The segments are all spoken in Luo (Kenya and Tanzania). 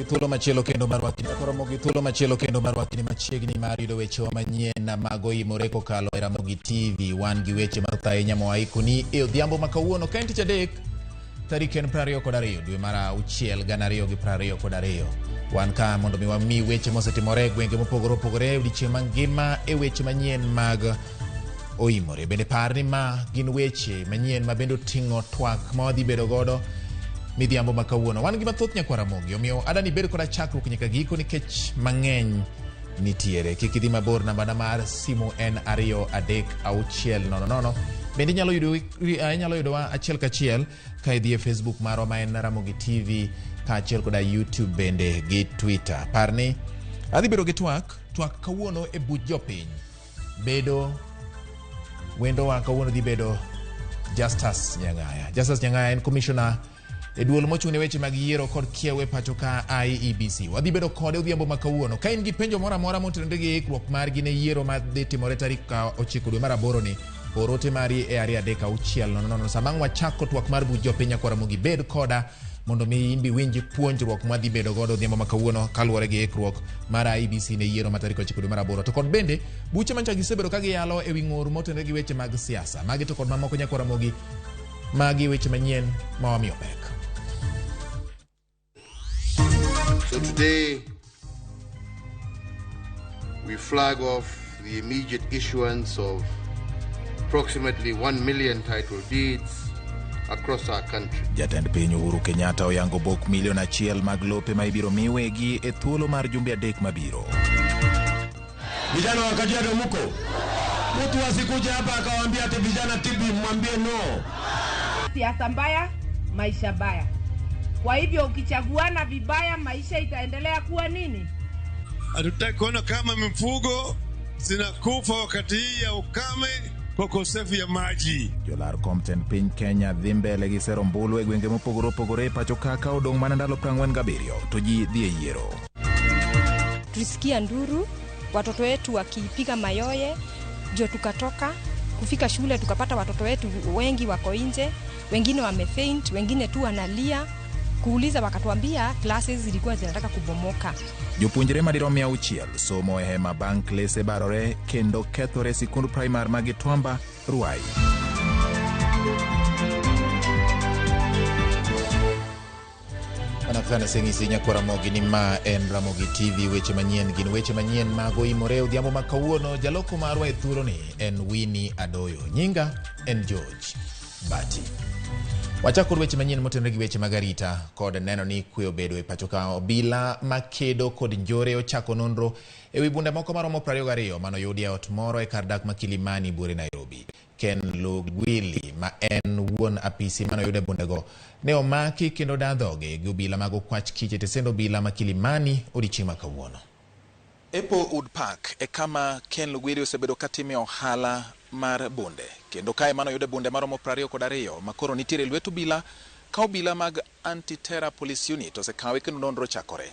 gi thuolo machielo kendo mar wachni koromo gi thuolo machielo kendo mar wachni machiegni mar yudo wechewa manyien mag oimore kokalo e Ramogi TV. Wan gi weche mathoth ahinya mowaikoni e odhiambo ma kawuono ka en tich adek tarik en 22 dwe mar auchiel 2022. Wan ka mondo mi wami weche mosetimore e gwenge mopogore opogore e odiechieng' mangima e weche manyien mag oimore. Bende par ni ma gin weche manyien ma bende oting'o twak ma wadhi bedo godo midhiambo ma kawuono. Wan gi mathoth nyakwar Ramogi, omiyo adani ibed koda chakruok nyaka giko nikech mang'eny nitiere. Kik idhi mabor, nambana mar simu en 23600. Bende inyalo yudo inyalo yudowa achiel kachiel ka idhi e Facebook marwa ma en Ramogi TV kaachiel koda YouTube bende gi Twitter. Par ni adhi bedo gi twak, twak kawuono e buch jopiny. Bedo wendowa kawuono dhi bedo Justus Nyang'aya. Justus Nyang'aya en commissioner e duol mochung' ne weche mag yiero kod kiewo e pacho ka IEBC. Wadhi bedo kode odhiambo ma kawuono. Ka in gi penjo moro amora motenore gi ikruok margi ne yiero ma dhi timore tarik 9 dwe mar aboro ni, or ote mari e 23600. Sama ang' wachako twak mar buch jopiny nyakwar Ramogi, bed koda mondo mi in be iwinj puonjruok mwadhi bedo godo odhiambo ma kawuono kaluwore gi ikruok mar IEBC ne yiero ma tarik 9 dwe mar aboro. To kod bende buche manyocha gisebedo ka giyalo e wi ng'ur motenore gi weche mag siasa. Magi to kod mamoko nyakwar Ramogi, magi weche manyien ma wamiyo pek. So today, we flag off the immediate issuance of approximately 1 million title deeds across our country. Jatend piny Uhuru Kenyatta oyango bok milion achiel mag lope ma ibiro mi wegi e thuolo mar jumbe adek mabiro. Vijana wa Kajiado muko? Mtu asikuja hapa akawaambia ati vijana TB, mwambie no. Siasa mbaya, maisha baya. Kwa hivyo ukichaguana vibaya, maisha itaendelea kuwa nini? Hatutaki kuona kama mifugo zinakufa wakati hii ya ukame kwa ukosefu ya maji. Jolar kom tend piny Kenya dhi mbele gi sero ombulu e gwenge mopogore opogore e pacho ka ka odong' mana ndalo 47 to ji dhi e yiero. Tulisikia nduru, watoto wetu wakipiga mayowe, ndio tukatoka kufika shule tukapata watoto wetu wengi wako nje, wengine wamefaint, wengine tu wanalia. Kuuliza wakatuambia classes zilikuwa zinataka kubomoka. Jopuonjre madirom 600 somo e hema bang' klese barore kendo kethore sikund primar ma Gitwamba, Ruai. Mana kaka naseng'isi nyakwar Ramogi ni ma en Ramogi TV, weche manyien gin weche manyien mag oimore odhiambo ma kawuono. Jaloko marwa e thuoloni en Winnie Adoyo. Nyinga en George Bati. Wachak kod weche manyien motenore gi weche mag arita kod neno ni kwe obedo e pacho ka. Obila makedo kod njore ochako nonro e wi bunde moko maromo 22 manoyudi e ot moro e kar dak ma Kilimani buore Nairobi. Ken Lugwili ma en wuon apisi manoyudo e bundego ne omaki kendo da dhoge gi obila mag okwach kich e tesend obila ma Kilimani odiechieng' ma kawuono. Applewood Park e kama Ken Lugwili osebedo katime ohala mar bunde kendo kae manoyude bunde maromo 22 ma koro nitiere e lwet obila ka obila mag Anti-Terror Police Unit osekawe kendo nonro chakore.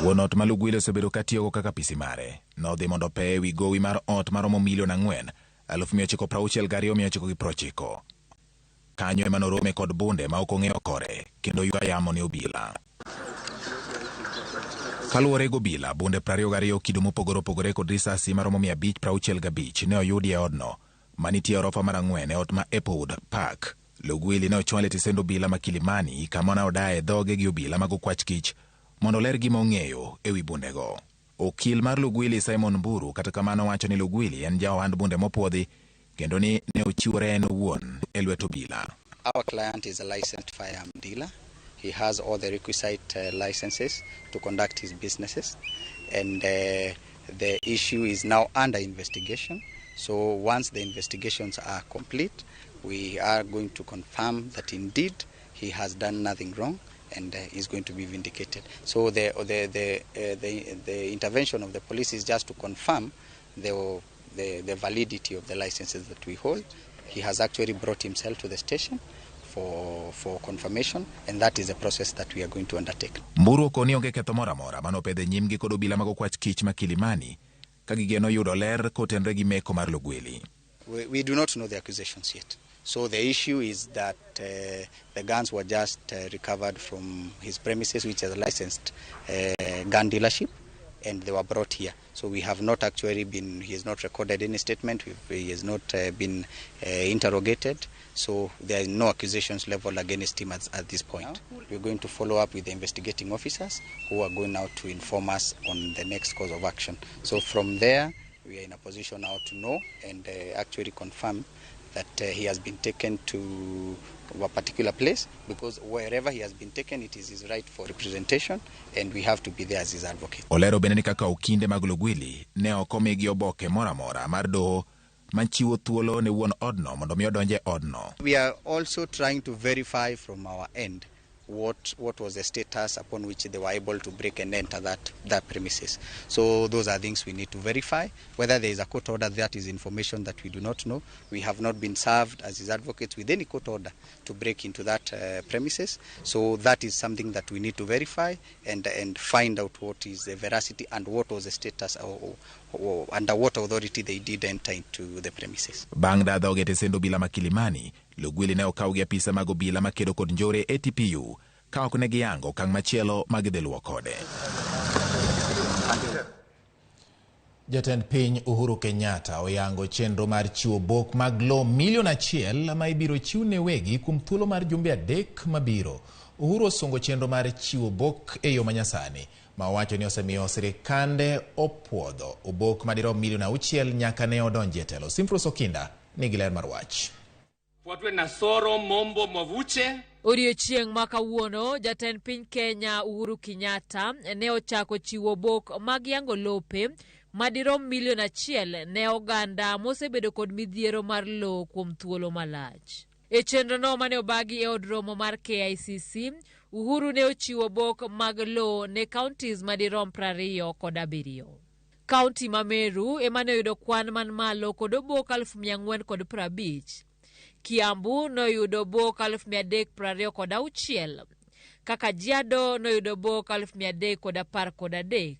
Wuon ot ma Lugwili osebedo katiyogo kaka apisi mare nodhi mondo opeye ewi gowi mar ot maromo milion 4,962,990. Kanyo ema norome kod bunde ma ok ong'eyo kore kendo ywa yamo ne obila. Kaluwore gi obila, bunde 22 kido mopogore opogore kod risasi maromo 565 ne oyudi e odno manitie e orofa mar 4 e ot ma Applewood Park. Lugwili ne ochwal e tesend obila ma Kilimani kama ne odaye dhoge gi obila mag okwach kich mondo oler gima ong'eyo e wi bundego. Okil mar Lugwili Simon Mburu kata kamano wacho ni Lugwili en ja ohand bunde mopuodhi kendo ni ne ochiwore en owuon e lwet obila. Our client is a licensed firearm dealer. He has all the requisite licenses to conduct his businesses, and the issue is now under investigation. So once the investigations are complete, we are going to confirm that indeed he has done nothing wrong and is going to be vindicated. So the intervention of the police is just to confirm the validity of the licenses that we hold. He has actually brought himself to the station for confirmation, and that is the process that we are going to undertake. Mburu okoni onge ketho moro amora manopedho e nyimgi kod obila mag okwach kich ma Kilimani ka gigeno yudo ler kotenore gi meko mar Lugwili. We do not know the accusations yet. So the issue is that the guns were just recovered from his premises, which is a licensed gun dealership, and they were brought here. So we have not actually been, he has not recorded any statement, he has not been interrogated. So there are no accusations leveled against him at this point. We're going to follow up with the investigating officers who are going out to inform us on the next course of action. So from there, we are in a position now to know and actually confirm that he has been taken to a particular place, because wherever he has been taken, it is his right for representation, and we have to be there as his advocate. Olero bende ni kaka okinde mag Lugwili ne ok omigi oboke moro amora mar doho machiwo thuolo ne wuon odno mondo mi odonj e odno. We are also trying to verify from our end what was the status upon which they were able to break and enter that premises. So those are things we need to verify. Whether there is a court order, that is information that we do not know. We have not been served as his advocates with any court order to break into that premises. So that is something that we need to verify and find out what is the veracity and what was the status or under what authority they did enter into the premises. Bang' dhoge e tesend obila ma Kilimani, Lugwili ne okaw gi apisa mag obila makedo kod njore ATPU ka ok ne giyango okang' machielo ma gidhi luwo kode. Jatend piny Uhuru Kenyatta oyango chenro mar chiwo bok mag lowo milion 1 ma ibiro chiw ne wegi kuom thuolo mar jumbe 3 mabiro. Uhuru osungo chenro mar chiwo bok e yo manyasani ma owacho ni osemiyo sirikande opuodho obok madirom milion 6 nyaka ne odonji e telo. Simfros Okinda nigi ler mar wach. Fuatwe na Soro Mombo Mwavuche. Odiechieng' ma kawuono, jatend piny Kenya Uhuru Kenyatta ne ochako chiwo bok mag yango lope madirom milion 1 ne oganda mosebedo kod midhiero mar lowo kuom thuolo malach. E chenrono mane obagi e od romo mar KICC, Uhuru ne ochiwo bok mag lowo ne counties madirom 27. Kaunti ma Meru ema ne oyudo kwan man malo kod obok 450,000. Kiambu noyudo bok 326,000, ka Kajiado noyudo bok 313,000.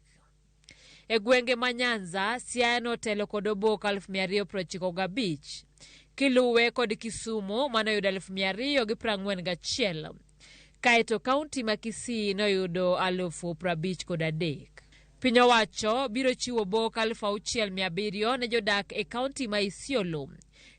E gwenge ma Nyanza, Siaya notelo kod obok 295,000, kiluwe kod Kisumu manoyudo 241,000, kaeto kaunti ma Kisii noyudo 53,000. Piny owacho biro chiwo bok 6,700 ne jodak e kaunti ma Isiolo.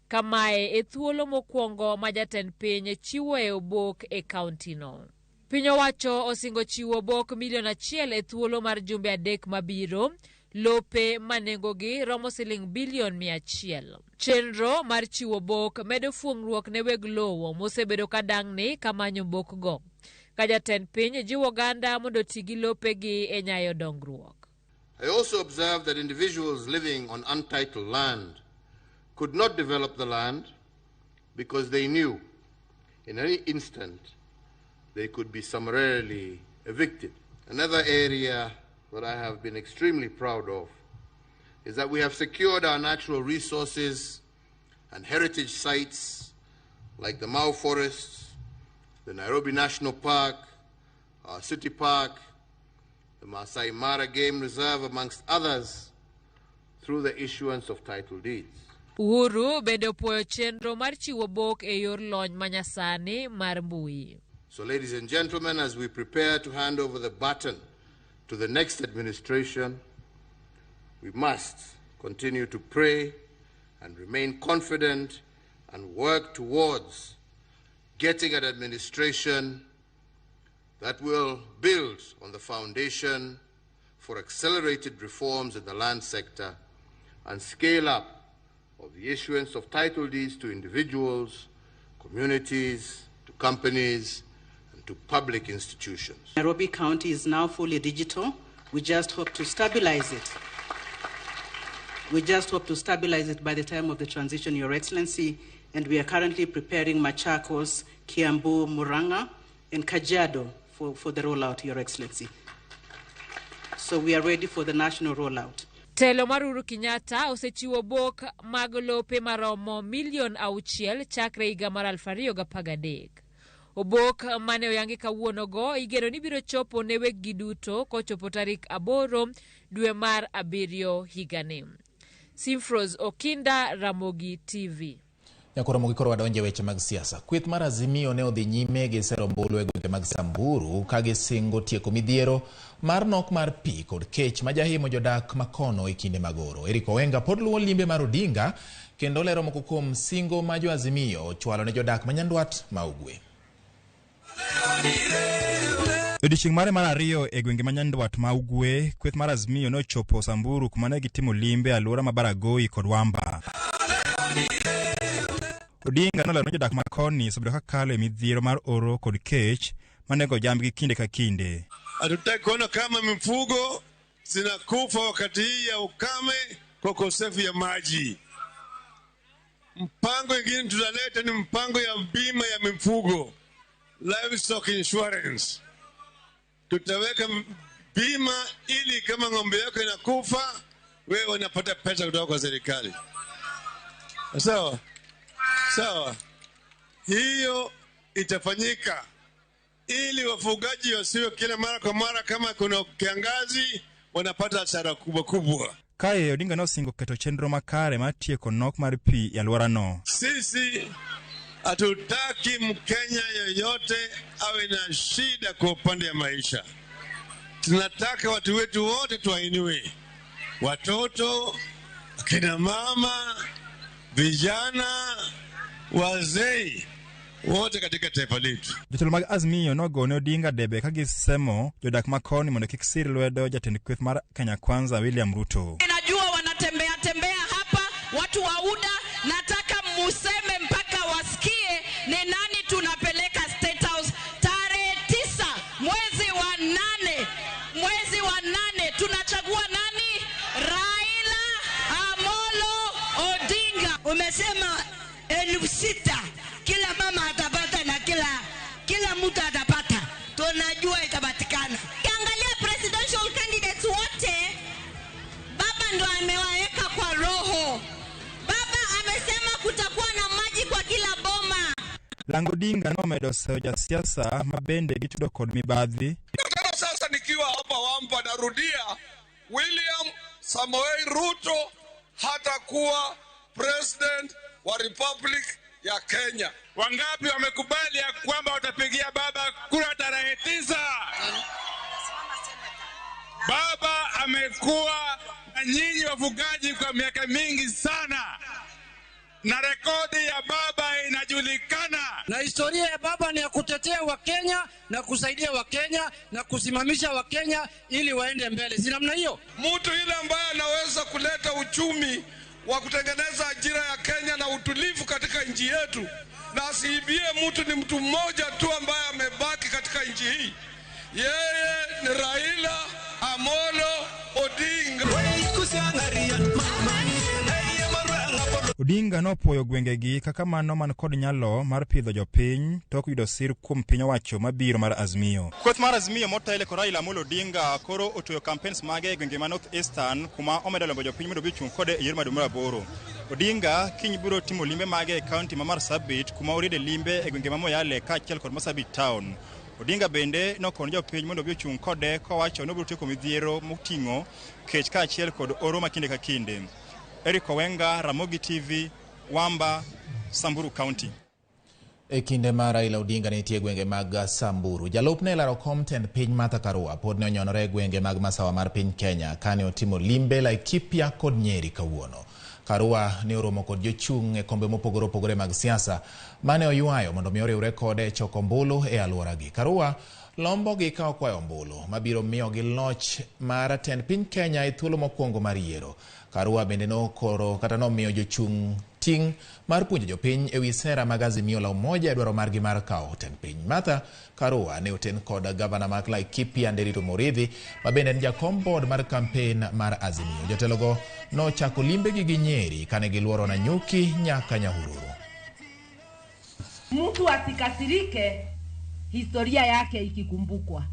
Kamae e thuolo mokwongo ma jatend piny chiwo e obok e kaunti no. Piny owacho osingo chiwo obok milion 1 e thuolo mar jumbe 3 mabiro, lope ma nengogi romo siling bilion 100. Chenro mar chiwo obok medo fuong'ruok ne weg lowo mosebedo ka dang'ni kamanyo obokgo. Ka jatend piny jiwo oganda mondo oti gi lopegi e nyayo dongruok. I also observed that individuals living on untitled land could not develop the land because they knew in any instant they could be summarily evicted. Another area that I have been extremely proud of is that we have secured our natural resources and heritage sites like the Mau Forests, the Nairobi National Park, our City Park, the Masai Mara Game Reserve, amongst others, through the issuance of title deeds. Uhuru bende opuoyo chenro mar chiwo bok e yor lony manyasani mar mbui. So, ladies and gentlemen, as we prepare to hand over the baton to the next administration, we must continue to pray and remain confident and work towards getting an administration that will build on the foundation for accelerated reforms in the land sector and scale up of the issuance of title deeds to individuals, communities, to companies, and to public institutions. Nairobi County is now fully digital. We just hope to stabilize it. We just hope to stabilize it by the time of the transition, Your Excellency, and we are currently preparing Machakos, Kiambu, Murang'a, and Kajiado for the rollout, Your Excellency. So we are ready for the national rollout. Telo mar Uhuru Kenyatta osechiwo bok mag lope maromo milion 6 chakre higa mar 2013. Obok mane oyangi kawuono go igeno ni biro chopo ne weggi duto kochopo tarik 8 dwe mar 7 higani. Simfros Okinda, Ramogi TV. Nyakoro mogi koro wadonje weche mag siasa. Kweth mar Azimio ne odhi nyime gi sero ombulu e gwenge mag Samburu ka gisingo tieko midhiero mar nok mar pi kod kech ma jahimo jodak makono e kinde mag oro. Eric Owenga pod luwo limbe mar Odinga kendo lero moko kuom singo ma jo Azimio ochwalo ne jodak ma Nyandwat ma Ugwe. Odiechieng' mare mar ariyo e gwenge ma Nyandwat ma Ugwe, kweth mar Azimio nochopo Samburu kuma ne gitimo limbe e alwora ma Baragoi kod Wamba. Odinga nolero ni jodak ma koni osebedo ka kalo e midhiero mar oro kod kech manego jambgi kinde ka kinde. Hatutaki kuona kama mifugo zinakufa wakati hii ya ukame kwa ukosefu ya maji. Mpango ingine tutaleta ni mpango ya bima ya mifugo, livestock insurance. Tutaweka bima ili kama ng'ombe yako inakufa, wewe unapata pesa kutoka kwa serikali. Sawa sawa, hiyo itafanyika ili wafugaji wasiwe kila mara kwa mara, kama kuna kiangazi wanapata hasara kubwa kubwa. Kae Odinga nosingo keto chenro makare mar tieko nok mar pi e alworano. Sisi hatutaki Mkenya yoyote awe na shida kwa upande ya maisha. Tunataka watu wetu wote tuwainue, watoto, akina mama, vijana, wazee, wote katika taifa letu. Jotelo mag Azimio nogone Odinga debe ka gisemo jodak ma koni mondo kik sir lwedo jatend kweth mar Kenya Kwanza William Ruto. Najua wanatembea tembea hapa watu wa UDA, nataka museme mpaka wasikie ni nani tunapeleka State House tarehe 9 mwezi wa 8. Mwezi wa 8 tunachagua nani? Raila Amolo Odinga. Umesema 6,000 kila mama atapata na kila mtu atapata. Tunajua itapatikana. Ukiangalia presidential candidates wote, baba ndo amewaweka kwa roho. Baba amesema kutakuwa na maji kwa kila boma. Lango Odinga nomedo seyo jasiasa ma bende gitudo kod mibadhi. Tena sasa nikiwa hapa Wamba narudia, William Samoei Ruto hatakuwa president wa Republic ya Kenya. Wangapi wamekubali ya kwamba watapigia baba kura tarehe 9? Baba amekuwa na nyinyi wafugaji kwa miaka mingi sana, na rekodi ya baba inajulikana. Na historia ya baba ni ya kutetea Wakenya na kusaidia Wakenya na kusimamisha Wakenya ili waende mbele. Si namna hiyo? Mtu yule ambaye anaweza kuleta uchumi wa kutengeneza ajira ya Kenya na utulivu katika nchi yetu, na asiibie mtu, ni mtu mmoja tu ambaye amebaki katika nchi hii. Yeye ni Raila Amolo Odinga. Odinga nopuoyo gwengegi kaka mano man kod nyalo mar pidho jopiny tok yudo sir kuom piny owacho mabiro mar Azimio. Kweth mar Azimio motelo kod Raila Amolo Odinga koro otueyo campaigns mage e gwenge ma North Eastern kuma omedo lombo jopiny mondo obi ochung' kode e yiero mar dwe mar 8. Odinga kiny biro timo limbe mage e kaunti ma Marsabit kuma oriede limbe e gwenge ma Moyale kaachiel kod Marsabit town. Odinga bende nokon jopiny mondo obi ochung' kode kowacho ni obiro tieko midhiero moting'o kech kaachiel kod oro ma kinde ka kinde. Eric Owenga, Ramogi TV, Wamba, Samburu County. E kinde ma Raila Odinga nitie gwenge mag Samburu, jalupne laro kom tend piny Martha Karua pod ne onyonore e gwenge mag masawa mar piny Kenya kane otimo limbe Laikipia kod Nyeri kawuono. Karua ne oromo kod jochung' e kombe mopogore opogore mag siasa mane oywayo mondo mi oriwre kode e choko ombulu e alworagi. Karua lombo gi ka okwayo ombulu mabiro miyogi loch mar tend piny Kenya e thuolo mokwongo mar yiero. Karua bende nokoro kata nomiyo jochung' ting' mar puonjo jopiny ewi sera mag Azimio la Umoja e dwaro margi mar kawo tend piny. Martha Karua ne oten kod gavana mar Laikipia Nderitu Muriithi ma bende en jakom board mar kampen mar Azimio. Jotelogo nochako limbegi gi Nyeri kane giluoro Nanyuki nyaka Nyahururu. Mtu asikasirike historia yake ikikumbukwa,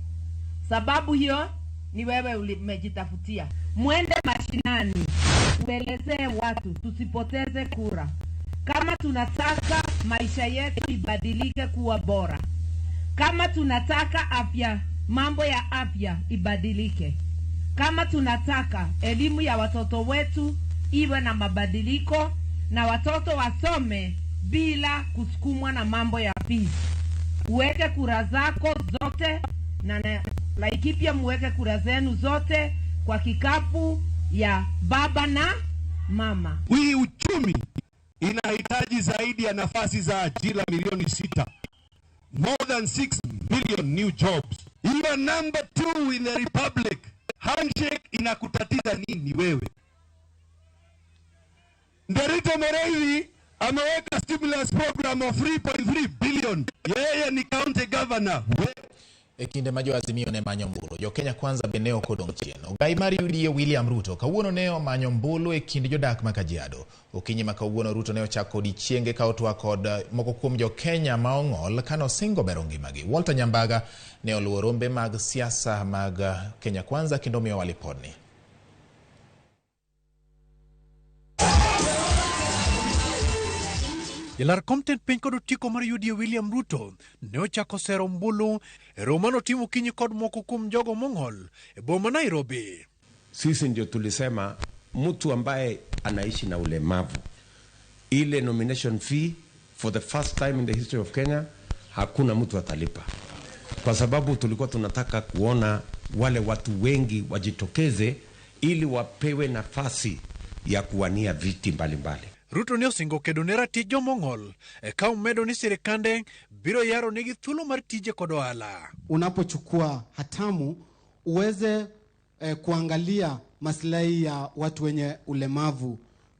sababu hiyo ni wewe umejitafutia. Mwende mashinani, uelezee watu tusipoteze kura. Kama tunataka maisha yetu ibadilike kuwa bora, kama tunataka afya, mambo ya afya ibadilike, kama tunataka elimu ya watoto wetu iwe na mabadiliko na watoto wasome bila kusukumwa na mambo ya fees. Uweke kura zako zote na Laikipia muweke kura zenu zote kwa kikapu ya baba na mama. Hii uchumi inahitaji zaidi ya nafasi za ajira milioni 6. More than 6 million new jobs. You are number 2 in the republic. Handshake inakutatiza nini wewe? Nderito Moreithi ameweka stimulus program of 3.3 billion. Yeye ni county governor. E kinde ma jo Azimio ne manyo ombulu, jo Kenya Kwanza be ne ok odong' chien. Ogai mar UDA William Ruto kawuono ne omanyo ombulu e kind jodak ma Kajiado. Okinyi ma kawuono Ruto ne ochako odiechienge ka otwak kod moko kuom jo Kenya ma ong'ol kanosingo bero ngimagi. Walter Nyambaga ne oluwo rombe mag siasa mag Kenya Kwanza kendo miyowa lipodni. Jalar kom tend piny kod otiko mar UDA William Ruto ne ochako sero ombulu e romo manotimo okinyi kod moko kuom jogo mong'ol e boma Nairobi. Sisi ndio tulisema mtu ambaye anaishi na ulemavu, ile nomination fee for the first time in the history of Kenya hakuna mtu atalipa, kwa sababu tulikuwa tunataka kuona wale watu wengi wajitokeze ili wapewe nafasi ya kuwania viti mbalimbali. Ruto ne osingo kedo ne ratich jomong'ol ka omedo ni sirikande biro yaro negi thuolo mar tije kod ohala. Unapochukua hatamu uweze kuangalia maslahi ya watu wenye ulemavu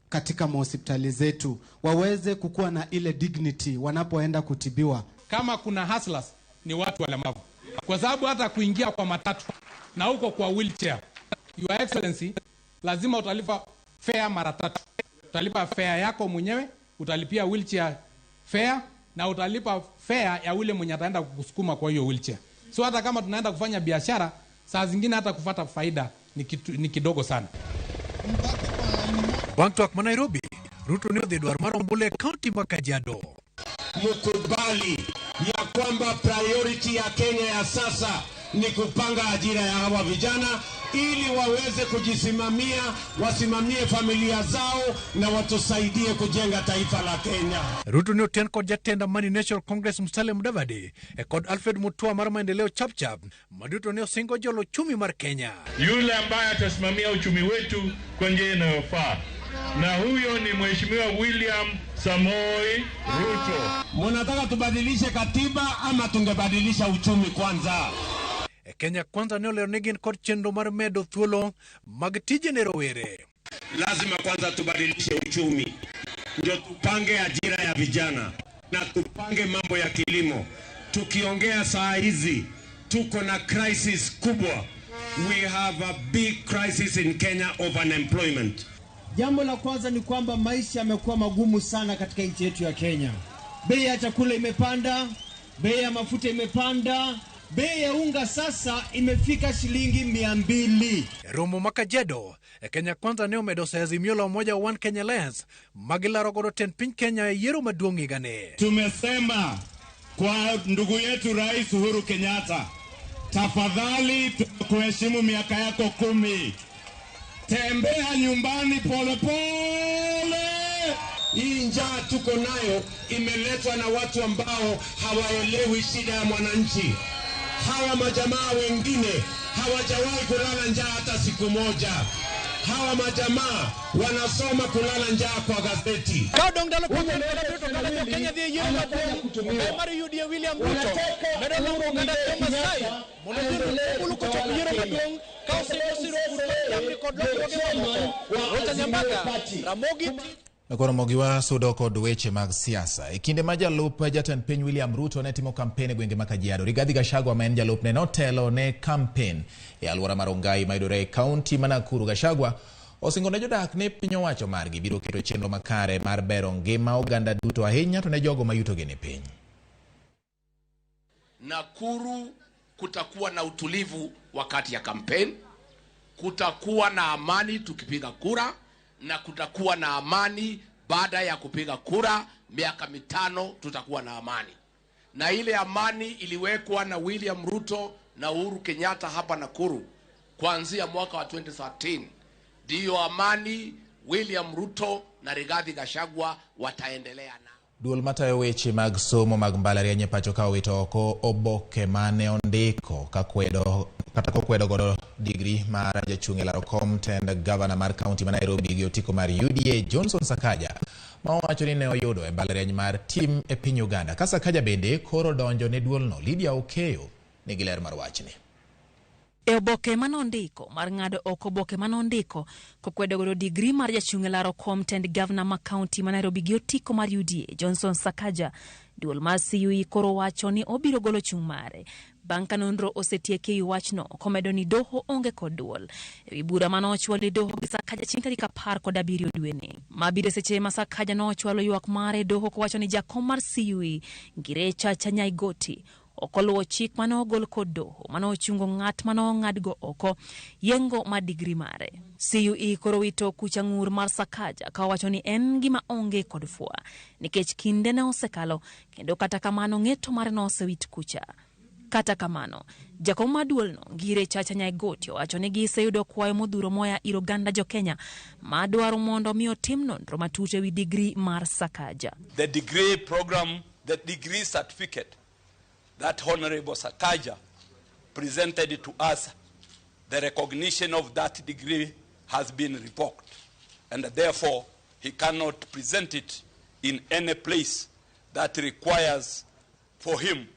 katika mahospitali zetu, waweze kukuwa na ile dignity wanapoenda kutibiwa. Kama kuna hustlers ni watu walemavu, kwa sababu hata kuingia kwa matatu na huko kwa wheelchair, Your Excellency, lazima utalipa fare mara tatu. Utalipa fare yako mwenyewe, utalipia wheelchair fare na utalipa fare ya ule mwenye ataenda kukusukuma kwa hiyo wheelchair. So hata kama tunaenda kufanya biashara, saa zingine hata kufata faida ni kidogo sana. Bang' twak ma Nairobi, Ruto ne odhi dwar mar ombulu e kaunti ma Kajiado. Mukubali ya kwamba priority ya Kenya ya sasa ni kupanga ajira ya hawa vijana ili waweze kujisimamia, wasimamie familia zao na watusaidie kujenga taifa la Kenya. Ruto ne oten kod jatend Amani National Congress Musalia Mudavadi e kod Alfred Mutua mar Maendeleo Chapchap ma duto ne osingo jolo uchumi mar Kenya. Yule ambaye atasimamia uchumi wetu kwa njia inayofaa, na huyo ni Mheshimiwa William Samoei Ruto. Mnataka tubadilishe katiba ama tungebadilisha uchumi kwanza? Kenya Kwanza ne olero ni gin kod chenro mar medo thuolo mag tije ne rowere. Lazima kwanza tubadilishe uchumi, ndio tupange ajira ya vijana na tupange mambo ya kilimo. Tukiongea saa hizi tuko na crisis kubwa. We have a big crisis in Kenya of unemployment. Jambo la kwanza ni kwamba maisha yamekuwa magumu sana katika nchi yetu ya Kenya. Bei ya chakula imepanda, bei ya mafuta imepanda, bei ya unga sasa imefika shilingi 200. Romo ma Kajiado, Kenya Kwanza ne omedo sayo Azimio la Umoja One Kenya Alliance magilaro godo tend piny Kenya e yiero maduong' higani. Tumesema kwa ndugu yetu Rais Uhuru Kenyatta, tafadhali tukuheshimu miaka yako 10. Tembea nyumbani pole pole. Hii njaa tuko nayo imeletwa na watu ambao hawaelewi shida ya mwananchi. Hawa majamaa wengine hawajawahi kulala njaa hata siku moja. Hawa majamaa wanasoma kulala njaa kwa gazeti. Ka dong ndalo piero ariyo to jo Kenya dhi e yiero maduong' mar UDA William Ruto medo loro oganda jo Maasai mondo odhi ombulu kochopo yiero maduong' ka osingo siro pur mar jamni kod lokruoge mamoko. Walter Nyambaga, Ramogi. Koro mogiwa sudo kod weche mag siasa. E kinde ma jalup jatend piny William Ruto ne timo kampen e gwenge ma Kajiado, Rigathi Gachagua ma en jalupne notelo ne kampen e alwora mar Rongai mayudore e kaunti ma Nakuru. Gachagua osingo ne jodak ni piny owacho margi biro keto chenro makare mar bero ngima oganda duto, ahinya to ne jogo ma yutogi ni piny. Nakuru kutakuwa na utulivu wakati ya kampeni, kutakuwa na amani tukipiga kura, na kutakuwa na amani baada ya kupiga kura. Miaka 5 tutakuwa na amani. Na ile amani iliwekwa na William Ruto na Uhuru Kenyatta hapa Nakuru kuanzia mwaka wa 2013, ndiyo amani William Ruto na Rigathi Gachagua wataendelea na. Duol matayo weche mag somo mag mbalariany e pacho ka owito oko oboke mane ondiko kakwedo kata kokwedo godo digri mar jachung' e laro kom tend gavana mar kaunti ma Nairobi gi otiko mar UDA Johnson Sakaja ma owacho ni ne oyudo e mbalariany mar tim e piny Uganda. Ka Sakaja bende koro donjo ne duolno, Lydia Okeyo nigi ler mar wachni. E oboke manondiko mar ng'ado oko oboke manondiko kokwedo godo digri mar jachung' e laro kom tend gavana ma kaunti ma Nairobi gi otiko mar UDA Johnson Sakaja, duol mar CUE koro wacho ni obiro golo chung' mare bang' ka nonro osetieki ewi wachno, komedo ni doho onge kod duol ewi bura manochwal e doho gi Sakaja chieng' tarik 17 dweni mabiro. Seche ma Sakaja nochwalo ywak mare e doho kowacho ni jakom mar CUE Ngire Chacha Nyaigoti ok oluwo chik mane ogol kod doho mane ochungo ng'at mane ong'adgo oko yengo mar digri mare. CUE koro wito kucha ng'ur mar Sakaja ka owacho ni en gima onge kod fwa nikech kinde ne osekalo kendo kata kamano ng'eto mare nosewit kucha. Kata kamano, jakom mar duolno Ngire Chacha Nyaigoti owacho ni giseyudo kwayo modhuro moa ir oganda jokenya madwaro mondo mi otim nonro matut ewi digri mar Sakaja. The degree program, the degree certificate that Honorable Sakaja presented to us, the recognition of that degree has been revoked, and therefore he cannot present it in any place that requires for him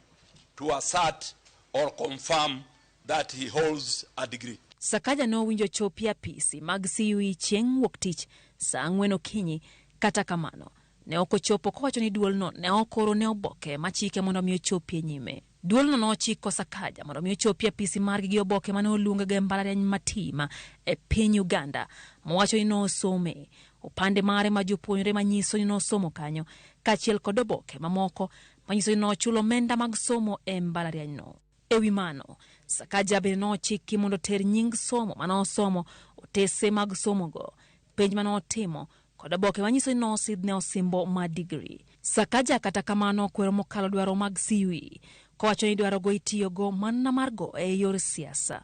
to assert or confirm that he holds a degree. Sakaja nowinjo chopi apisi mag CUE chieng' wuok tich saa 4 okinyi. Kata kamano, ne ok ochopo kowacho ni duolno ne ok oro ne oboke machike mondo mi ochopi e nyime. Duolno nochiko Sakaja mondo mi ochopi apisi margi gi oboke mane oluonge go e mbalariany Matima e piny Uganda, mowacho ni nosome, opande mare ma jopuonjre manyiso ni nosomo kanyo, kaachiel kod oboke mamoko manyiso ni nochulo omenda mag somo e mbalarianyno. Ewi mano, Sakaja bende nochiki mondo oter nying somo manosomo, otese mag somogo, penj manotimo kod oboke manyiso ni nosidhne osimbo mar digri. Sakaja kata kamano okwero mokalo dwaro mag CUE kowacho ni dwarogo itiyogo mana mar go e yor siasa.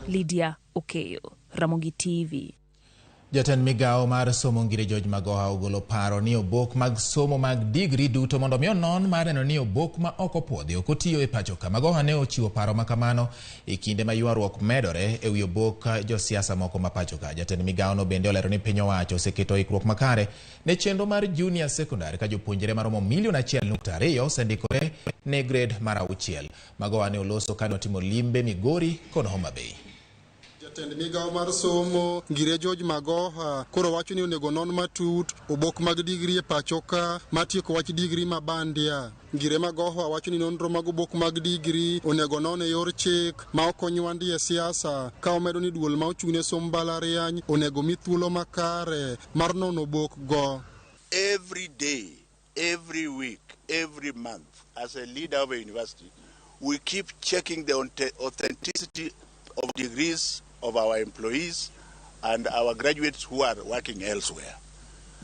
Lydia Okeyo, Ramogi TV. Jatend migawo mar somo Ngire George Magoha ogolo paro ni obok mag somo mag digri duto mondo mi onon mar neno ni obok ma ok opuodhi ok otiyo e pacho ka. Magoha ne ochiwo paro ma kamano e kinde ma ywaruok medore ewi obok josiasa moko ma pacho ka. Jatend migawo no bende olero ni piny owacho oseketo ikruok makare ne chenro mar junior secondary ka jopuonjre maromo milion 1.2 osendikore ne grade mar 6. Magoha ne oloso kane otimo limbe Migori kod Homa Bay. Jatend migawo mar somo Ngire George Magoha koro wacho ni onego non matut obok mag digri e pacho ka matieko wach digri ma bandia. Ngire Magoha wacho ni nonro mag obok mag digri onego non e yor chik ma ok onywandi e siasa, ka omedo ni duol ma ochung' ne somb mbalariany onego mi thuolo makare mar nono obok go. Every day, every week, every month, as a leader of a university, we keep checking the authenticity of degrees of our employees and our graduates who are working elsewhere.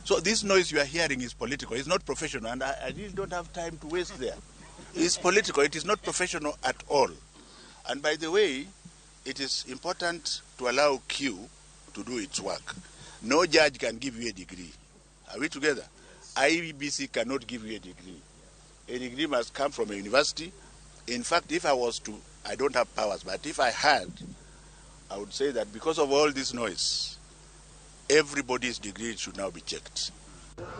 So this noise you are hearing is political. It's not professional, and I really don't have time to waste there. It's political. It is not professional at all. And by the way, it is important to allow Q to do its work. No judge can give you a degree. Are we together? IEBC cannot give you a degree. A degree must come from a university. In fact, if I was to, I don't have powers, but if I had, I would say that because of all this noise, everybody's degree should now be checked.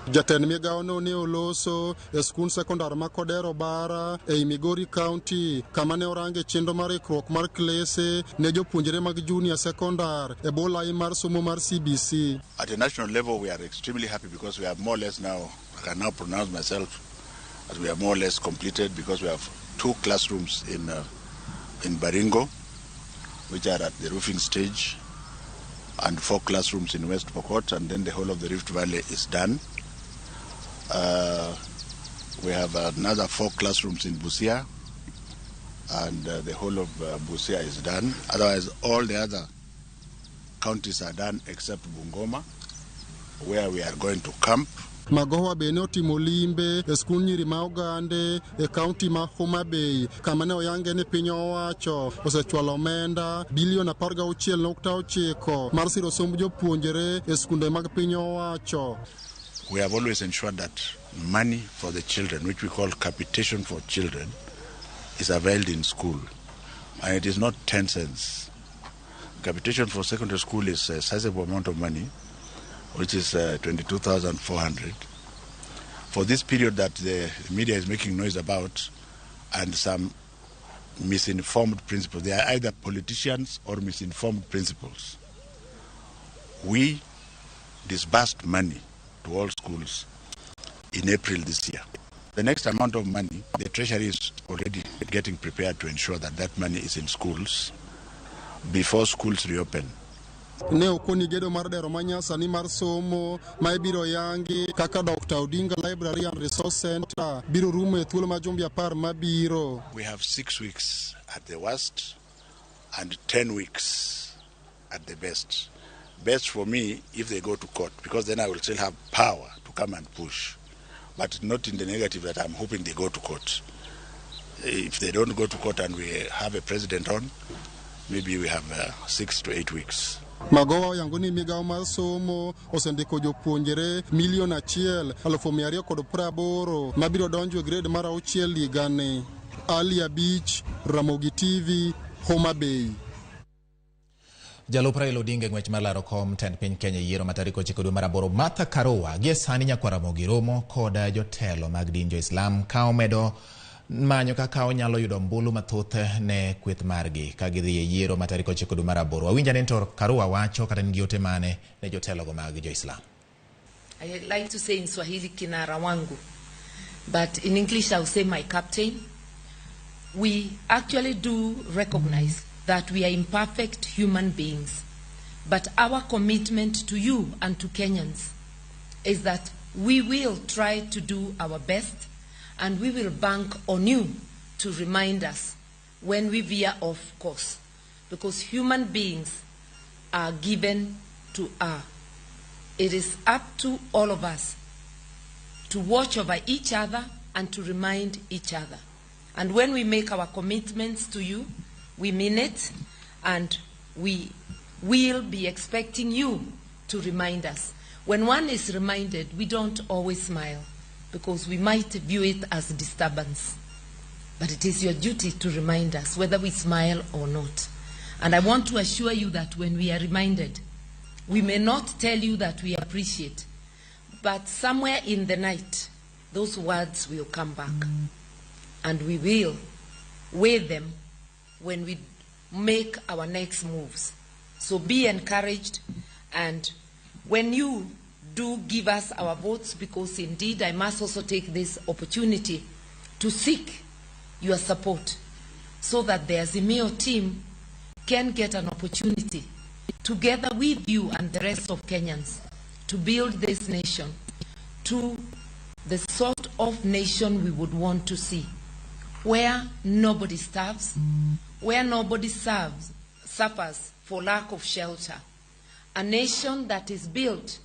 Jatend migawo no ne oloso e skund sekondar ma Kodero Bara ei Migori County kama ne orange chenro mar ikruok mar klese ne jopuonjre mag junior sekondar e bwo lai mar somo mar CBC. At a national level, we are extremely happy because we are more or less now, I can now pronounce myself as we are more or less completed, because we have 2 classrooms in Baringo, which are at the roofing stage, and 4 classrooms in West Pokot, and then the whole of the Rift Valley is done. We have another 4 classrooms in Busia, and the whole of Busia is done. Otherwise, all the other counties are done except Bungoma, where we are going to camp. Magoha bende otimo limbe e skund nyiri ma Ogande e kaunti ma Homa Bay kama ne oyange ni piny owacho osechwalo omenda bilion 16.9 mar siro somb jopuonjre e skunde mag piny owacho. We have always ensured that money for the children, which we call capitation for children, is availed in school. And it is not 10 cents. Capitation for secondary school is a sizable amount of money, which is 22,400. For this period that the media is making noise about, and some misinformed principals, they are either politicians or misinformed principals. We disbursed money to all schools in April this year. The next amount of money, the Treasury is already getting prepared to ensure that that money is in schools before schools reopen. Ne okoni gedo mar dero manyasani mar somo ma ibiro yangi kaka Dr. Odinga Library and Resource Center biro rumo e thuolo ma jumbe 10 mabiro. We have 6 weeks at the worst and 10 weeks at the best. Best for me if they go to court, because then I will still have power to come and push. But not in the negative that I'm hoping they go to court. If they don't go to court and we have a president on, maybe we have 6 to 8 weeks. Magowa oyango ni migawo mar somo osendiko jopuonjre 1,280,000 mabiro donjo e grade mar 6 higani. Ali Abich, Ramogi TV, Homa Bay. Jalup Raila Odinga e ng'wech mar laro kom tend piny Kenya e yiero ma tarik 9 dwe mar 8 Martha Karua gie sani nyakwar Ramogi romo kod jotelo mag din jo-Islam ka omedo manyo kaka onyalo yudo ombulu mathoth ne kweth margi ka gidhi e yiero ma tarik 9 dwe mar 8. Wawinj ane to Karua wacho kata en gi ote mane ne jotelogo mag jo-Islam. I like to say in Swahili kinara wangu, but in English I'll say my captain. We actually do recognize that we are imperfect human beings, but our commitment to you and to Kenyans is that we will try to do our best, and we will bank on you to remind us when we veer off course, because human beings are given to err. It is up to all of us to watch over each other and to remind each other. And when we make our commitments to you, we mean it, and we will be expecting you to remind us. When one is reminded, we don't always smile, because we might view it as disturbance. But it is your duty to remind us, whether we smile or not. And I want to assure you that when we are reminded, we may not tell you that we appreciate, but somewhere in the night, those words will come back. And we will weigh them when we make our next moves. So be encouraged, and when you do give us our votes, because indeed I must also take this opportunity to seek your support so that the Azimio team can get an opportunity together with you and the rest of Kenyans to build this nation to the sort of nation we would want to see, where nobody starves, where nobody suffers for lack of shelter, a nation that is built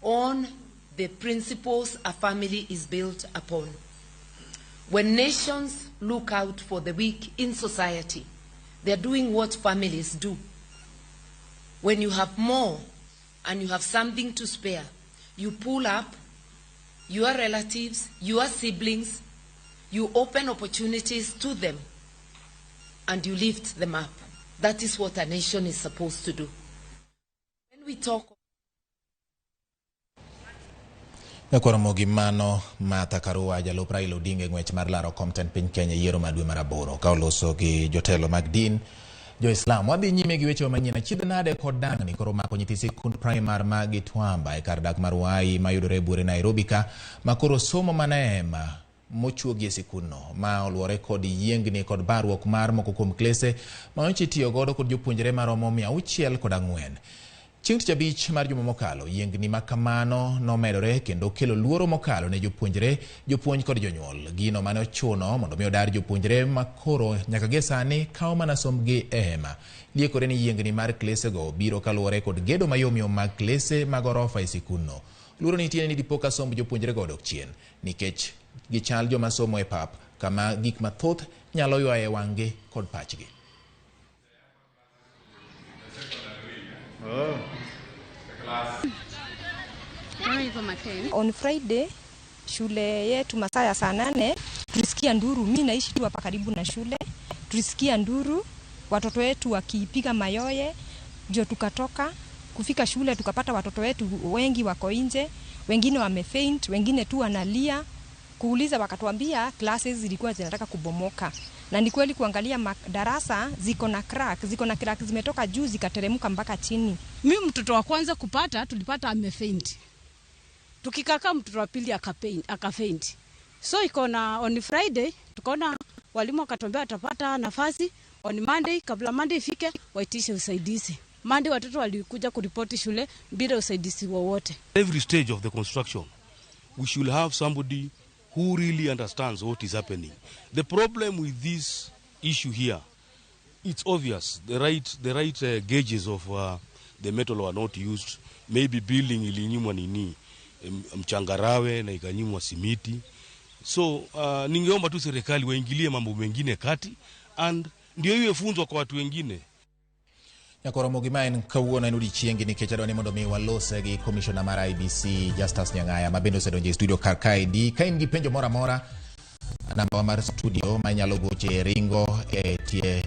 on the principles a family is built upon. When nations look out for the weak in society, they are doing what families do. When you have more and you have something to spare, you pull up your relatives, your siblings, you open opportunities to them, and you lift them up. That is what a nation is supposed to do. When we talk Nyakwar mano Martha Karua jalup Raila Odinga e ng'wech mar laro kom tend piny Kenya yiero ma dwe mar 8 ka oloso gi jotelo mag din jo-Islam. Wadhi nyime gi weche manyien. Achiedh nade kod dang'ni koro mako nyithi sikund primar ma Gitwamba e kar dak mar Ruai mayudore e buore Nairobi ka ma koro somo mana e hema mochuogi e sikundno ma oluwore kod yiengni kod barruok mar moko kuom klese ma nyocha itiyo godo kod jopuonjre maromo 604. Chieng' tich abich mar juma mokalo, yiengni ma kamano nomedore kendo kelo luoro mokalo ne jopuonjre, jopuonj kod jonyuol. Gino mane ochuno mondo mi odar jopuonjre ma koro nyaka gie sani kawo mana sombgi e hema. Liekore ni yiengni mar klesego biro kaluwore kod gedo mayomyom mag klese mag orofa e sikundno. Luoro nitie ni dipo ka somb jopuonjrego odok chien nikech gichal joma somo e pap kama gik mathoth nyalo ywayo wang'gi kod pachgi. On Friday shule yetu masaa ya saa 8 tulisikia nduru. Mimi naishi tu hapa karibu na shule. Tulisikia nduru, watoto wetu wakipiga mayoye, ndio tukatoka. Kufika shule tukapata watoto wetu wengi wako nje, wengine wamefaint, wengine tu wanalia. Kuuliza wakatuambia classes zilikuwa zinataka kubomoka. Na ni kweli kuangalia darasa ziko na crack, zimetoka juu zikateremka mpaka chini. Mimi mtoto wa kwanza kupata tulipata amefaint. Tukikaka mtoto wa pili akafaint. So iko na on Friday tukaona walimu wakatuambia watapata nafasi on Monday, kabla Monday ifike waitishe usaidizi. Monday watoto walikuja kuripoti shule bila usaidizi wowote. Every stage of the construction we should have somebody who really understands what is happening. The problem with this issue here, it's obvious the right gauges of the metal were not used. Maybe building ilinyimwa nini mchangarawe na ikanyimwa simiti. So ningeomba tu serikali waingilie mambo mengine kati and ndio iwe funzo kwa watu wengine. Nyakoromogi ma en kawuono en odiechiengi nikech adwa ni mondo mi walose gi commissioner mar IEBC Justus Nyang'aya ma bende osedonjo e studio kar kaendi. Ka in gi penjo moro amora, namba mar studio ma inyalo goche ringo e tie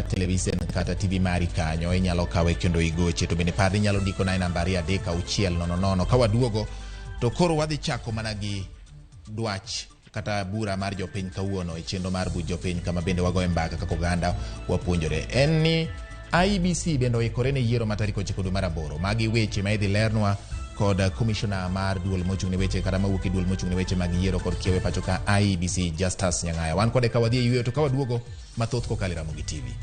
television kata TV mari kanyo, inyalo kawe kendo igoche. To bende par ni inyalo ndiko na e namba 3 6 0 0. Ka waduogo to koro wadhi chako mana gi dwach kata bura mar jopiny kawuono e chenro mar buch jopiny, kama bende wagoye mbaka kaka oganda wapuonjore. En ni IEBC bende oikore ne yiero ma tarik 9 dwe mar 8. Magi weche ma idhi lernwa kod commissioner mar duol mochung' ne weche kata mawuok e duol mochung' ne weche mag yiero kod kiewo e pacho ka IEBC Justus Nyang'aya. Wan kode ka wadhi e yweyo to ka waduogo mathoth kokalo e Ramogi TV.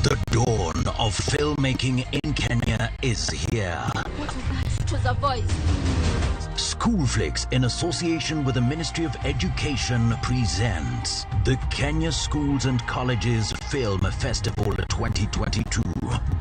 The dawn of filmmaking in Kenya is here. What was that? It was a voice. Schoolflix, in association with the Ministry of Education, presents the Kenya Schools and Colleges Film Festival 2022.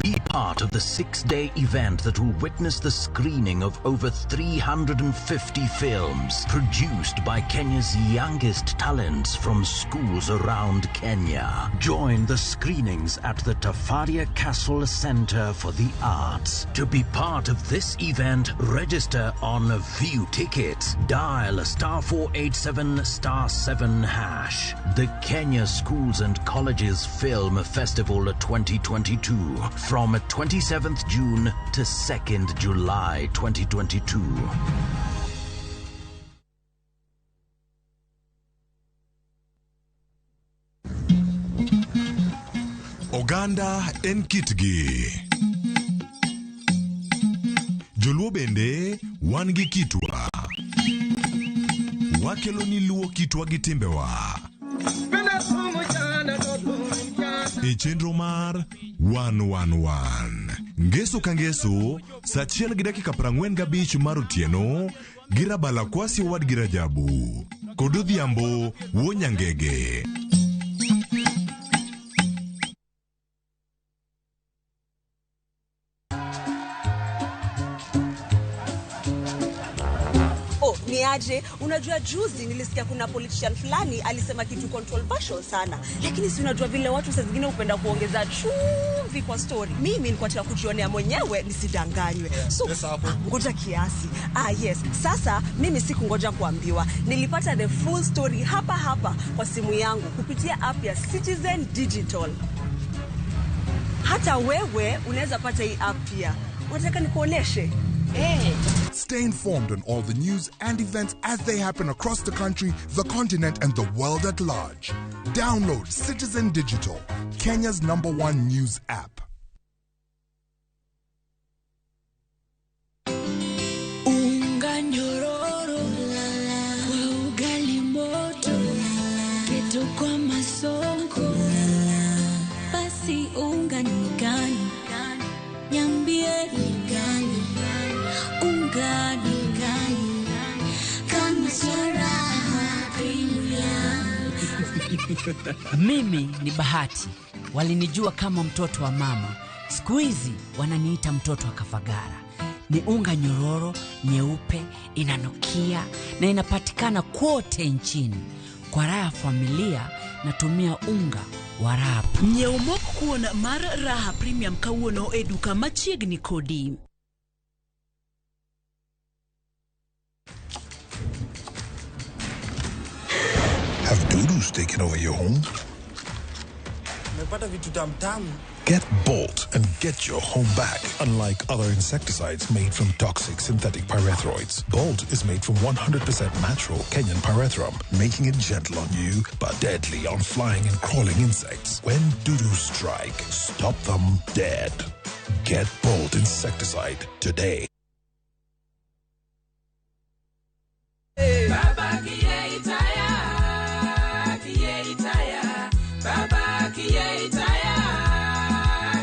Be part of the 6-day event that will witness the screening of over 350 films produced by Kenya's youngest talents from schools around Kenya. Join the screenings at the Tafaria Castle Center for the Arts. To be part of this event, register on View Tickets. Dial *487 *7#. The Kenya Schools and Colleges Film Festival 2022 from 27th June to 2nd July 2022. Oganda en kitgi. Joluo bende wan gi kitwa. Wakelo ni luo kitwa gi timbewa. E chenro mar 111. Ngeso ka ngeso, saa 1:45 mar otieno, gi Rabala Kwasi owadgi Rajabu. Kod Odhiambo wuo Nyangege. Oh, ni aje? Unajua juzi nilisikia kuna politician fulani alisema kitu controversial sana. Lakini si unajua vile watu saa zingine hupenda kuongeza chumvi kwa story. Mimi nilikuwa nataka kujionea mwenyewe nisidanganywe. So ngoja kiasi. Ah yes, sasa mimi sikungoja kuambiwa. Nilipata the full story hapa hapa kwa simu yangu kupitia app ya Citizen Digital. Hata wewe unaweza pata hii app pia. Unataka nikuoneshe? Hey. Stay informed on all the news and events as they happen across the country, the continent, and the world at large. Download Citizen Digital, Kenya's #1 news app. Unga nyororo kwa ugali moto, keto kwa masonko, basi unga ni gani? Niambie ni gani? Unga ni gani? Kama sio premium. Mimi ni Bahati. Walinijua kama mtoto wa mama. Siku hizi wananiita mtoto wa Kafagara. Ni unga nyororo, nyeupe, inanukia na inapatikana kote nchini. Kwa raha ya familia natumia unga wa Raha. Nyiew mok kuon mar Raha Premium kawuono e duka machiegni kodi. Have dudus taken over your home? Nimepata vitu tamtamu. Get Bolt and get your home back. Unlike other insecticides made from toxic synthetic pyrethroids, Bolt is made from 100% natural Kenyan pyrethrum, making it gentle on you but deadly on flying and crawling insects. When dudus strike, stop them dead. Get Bolt insecticide today. Baba kiyeitaya, kiyeitaya, Baba kiyeitaya,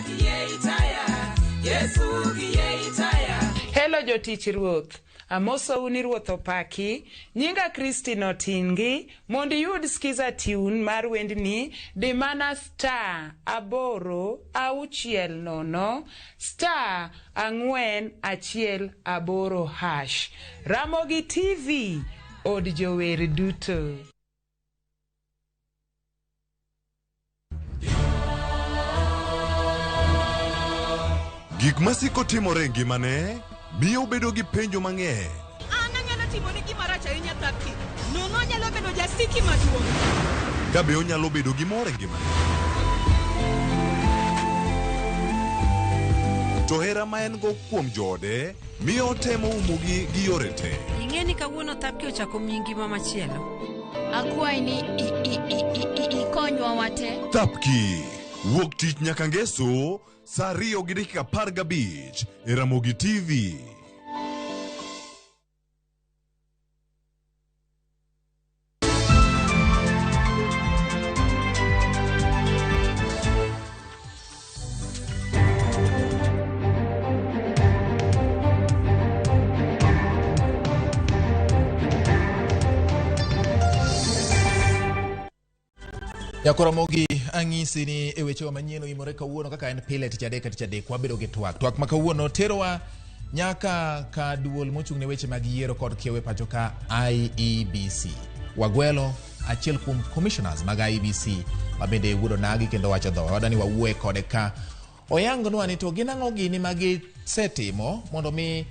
kiyeitaya, Yesu kiyeitaya. Hello jotich ruoth. Amosou ni ruoth opaki. Nyinga Christine Otingi. Mondo iyud skiza tune mar wendni, di mana star 8 6 0 star 4 1 8 hash. Ramogi TV, od jower duto. Gik masiko timore e ngimane miyo obedo gi penjo mang'eny. An anyalo timoni gima rach ahinya Thapki. Nono anyalo bedo jasiki maduong'. Ka be onyalo bedo gi mor e ngimane. To hera ma en go kuom joode miyo otemo umogi gi yore te. Ing'e ni kawuono Thapki ochako miyi ngima machielo. Akwayi ni ikonywa wate. Thapki, wuok tich nyaka ngeso saa 2:15 e Ramogi TV. Jakoromogi ang'isi ni e wechewa manyien oimore kawuono kaka en pile tich adek ka tich adek wabedo gi twak. Twak ma kawuono terowa nyaka ka duol mochung' ne weche mag yiero kod kiewo e pacho ka IEBC. Wagwelo achiel kuom commissioners mag IEBC ma bende wuod onagi kendo wacho dhowa. Wadwani wawuoye kode ka oyangnwa ni to gin ang'o gini ma gisetimo mondo mi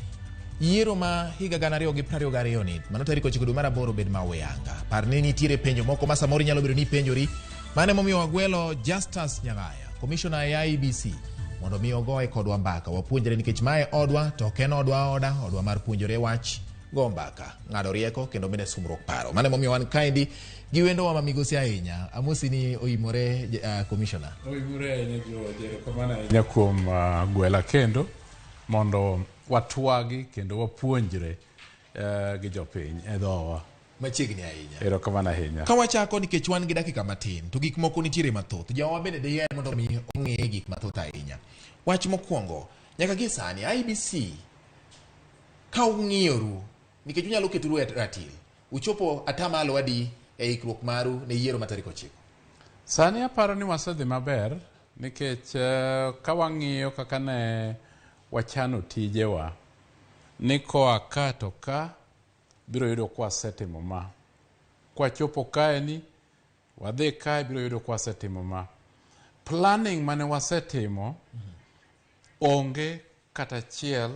yiero ma higa 2022 ni mano tarik 9 dwe mar 8 obed ma oyanga. Par ni nitiere penjo moko ma samoro inyalo bedo ni ipenjori. Mano emomiyo wagwelo Justus Nyagaya, commissioner e IEBC, mondo mi ogoye kodwa mbaka. Wapuonjre nikech mae odwa to ok en odwa oda, odwa mar puonjore wach, go mbaka, ng'ado rieko kendo bende sumruok paro. Mano emomiyo wan kaendi gi wendowa ma migosi ahinya. Amosi ni oimore commissioner. Oimore ahinya George, erokamano ahinya kuom gwela kendo mondo watwagi kendo wapuonjre gi jopiny e dhowa. Machiegni ahinya. Erokamano ahinya. Ka wachako nikech wan gi dakika matin to gik moko nitiere mathoth. Jawa bende diher mondo mi ong'e gik mathoth ahinya. Wach mokwongo, nyaka gie sani IEBC ka ung'iyoru nikech unyalo ketoru e ratil, uchopo atamalo adi e ikruok maru ne yiero ma tarik 9? Sani aparo ni wasedhi maber nikech ka wang'iyo kaka ne wachano tijewa ni koa ka to ka biro yudo kwa setimo ma. Kwa chopo kae ni wadhi kae biro yudo kwa setimo ma. Planning mane wasetimo onge kata achiel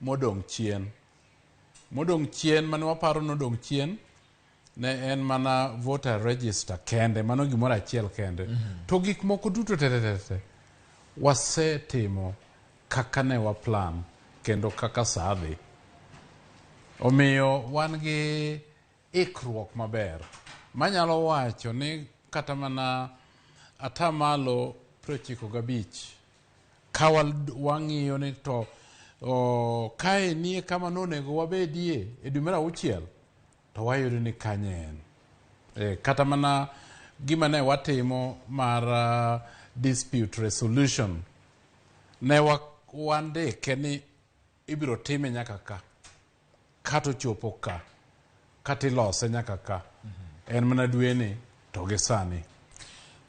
modong' chien. Modong' chien mane waparo nodong' chien ne en mana voter register kende, mano gimoro achiel kende. To gik moko duto te wasetimo kaka ne wa plan kendo kaka saa dhi. Omiyo wan gi ikruok maber. Manyalo wacho ni kata mana atamalo 95 ka wang'iyo ni to kae nie kama nonego wabedie e dwe mar 6 to wayudo ni kanye en. Kata mana gima ne watimo mar dispute resolution ne wandike ni ibiro time nyaka ka. Kata ochopo ka, kata ilose nyaka ka. En mana dweni to gi sani.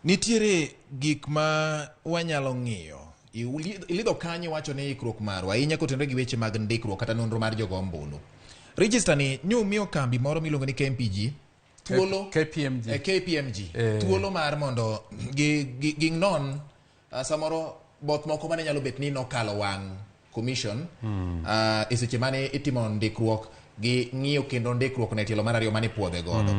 Nitiere gik ma wanyalo ng'iyo. Ilidho kanyo iwacho ni ikruok marwa ahinya kotenore gi weche mag ndikruok kata nonro mar jogo ombulu. Register ni nyumiyo kambi moro miluongo ni KMPG thuolo KPMG. KPMG thuolo mar mondo gi non samoro both moko mane nyalo bet ni nokalo wang' commission e seche mane itimo ndikruok gi ng'iyo kendo ndikruok ne tielo mar ariyo mane puodhe godo.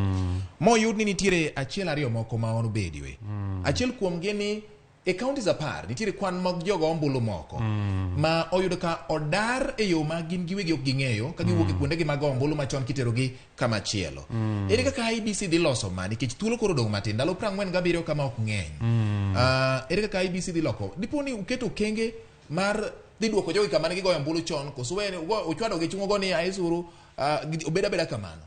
Moyud ni nitiere achiel ariyo moko ma onobedie. Achiel kuomgi ni e counties 10 nitiere kwan mag jogo ombulu moko ma oyud ka odar e yo ma gin giwegi ok ging'eyo ka giwuok e kuondegi mag ombulu machon kiterogi kama chielo. Ere kaka IEBC dhi loso ma nikech thuolo koro odong' matin ndalo 47 kama ok ng'eny. Ere kaka IEBC dhi loko? Dipo ni uketo okenge mar dhi duoko jogi kama ne gigoyo ombulu chon koso uchwado gi chungo go ni aisuru obed abeda kamano?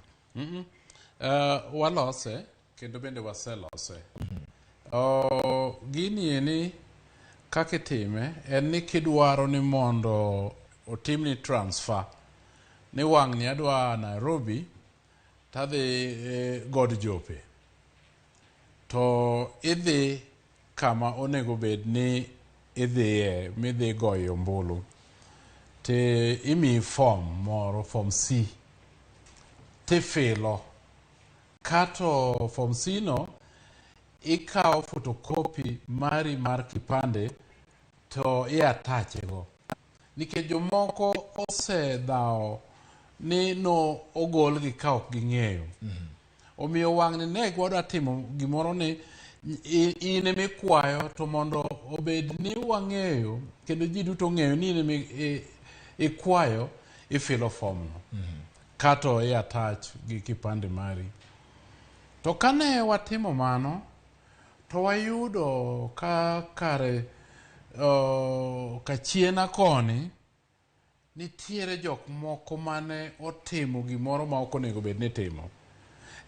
Walose kendo bende waselose. Gini eni kaka itime en ni kidwaro ni mondo otimni transfer ni wang'ni adwa Nairobi tadhi God Jope to idhi kama onego bed ni idhiye midhi goyo ombulu te imiyi form moro, form C, tifilo kato form C no ikawo photocopy mari mar kipande to i-attache go nikech jomoko osedhawo ni no ogolgi ka ok ging'eyo. Omiyo wang'ni ne wadwa timo gimoro ni in ema ikwayo to mondo obed ni wang'eyo kendo ji duto ong'eyo ni in ema ikwayo ifilo form no kato i attach gi kipande mari. To kane watimo mano to wayudo ka kare kachiena koni nitiere jok moko mane otimo gimoro ma ok onego bed ni timo.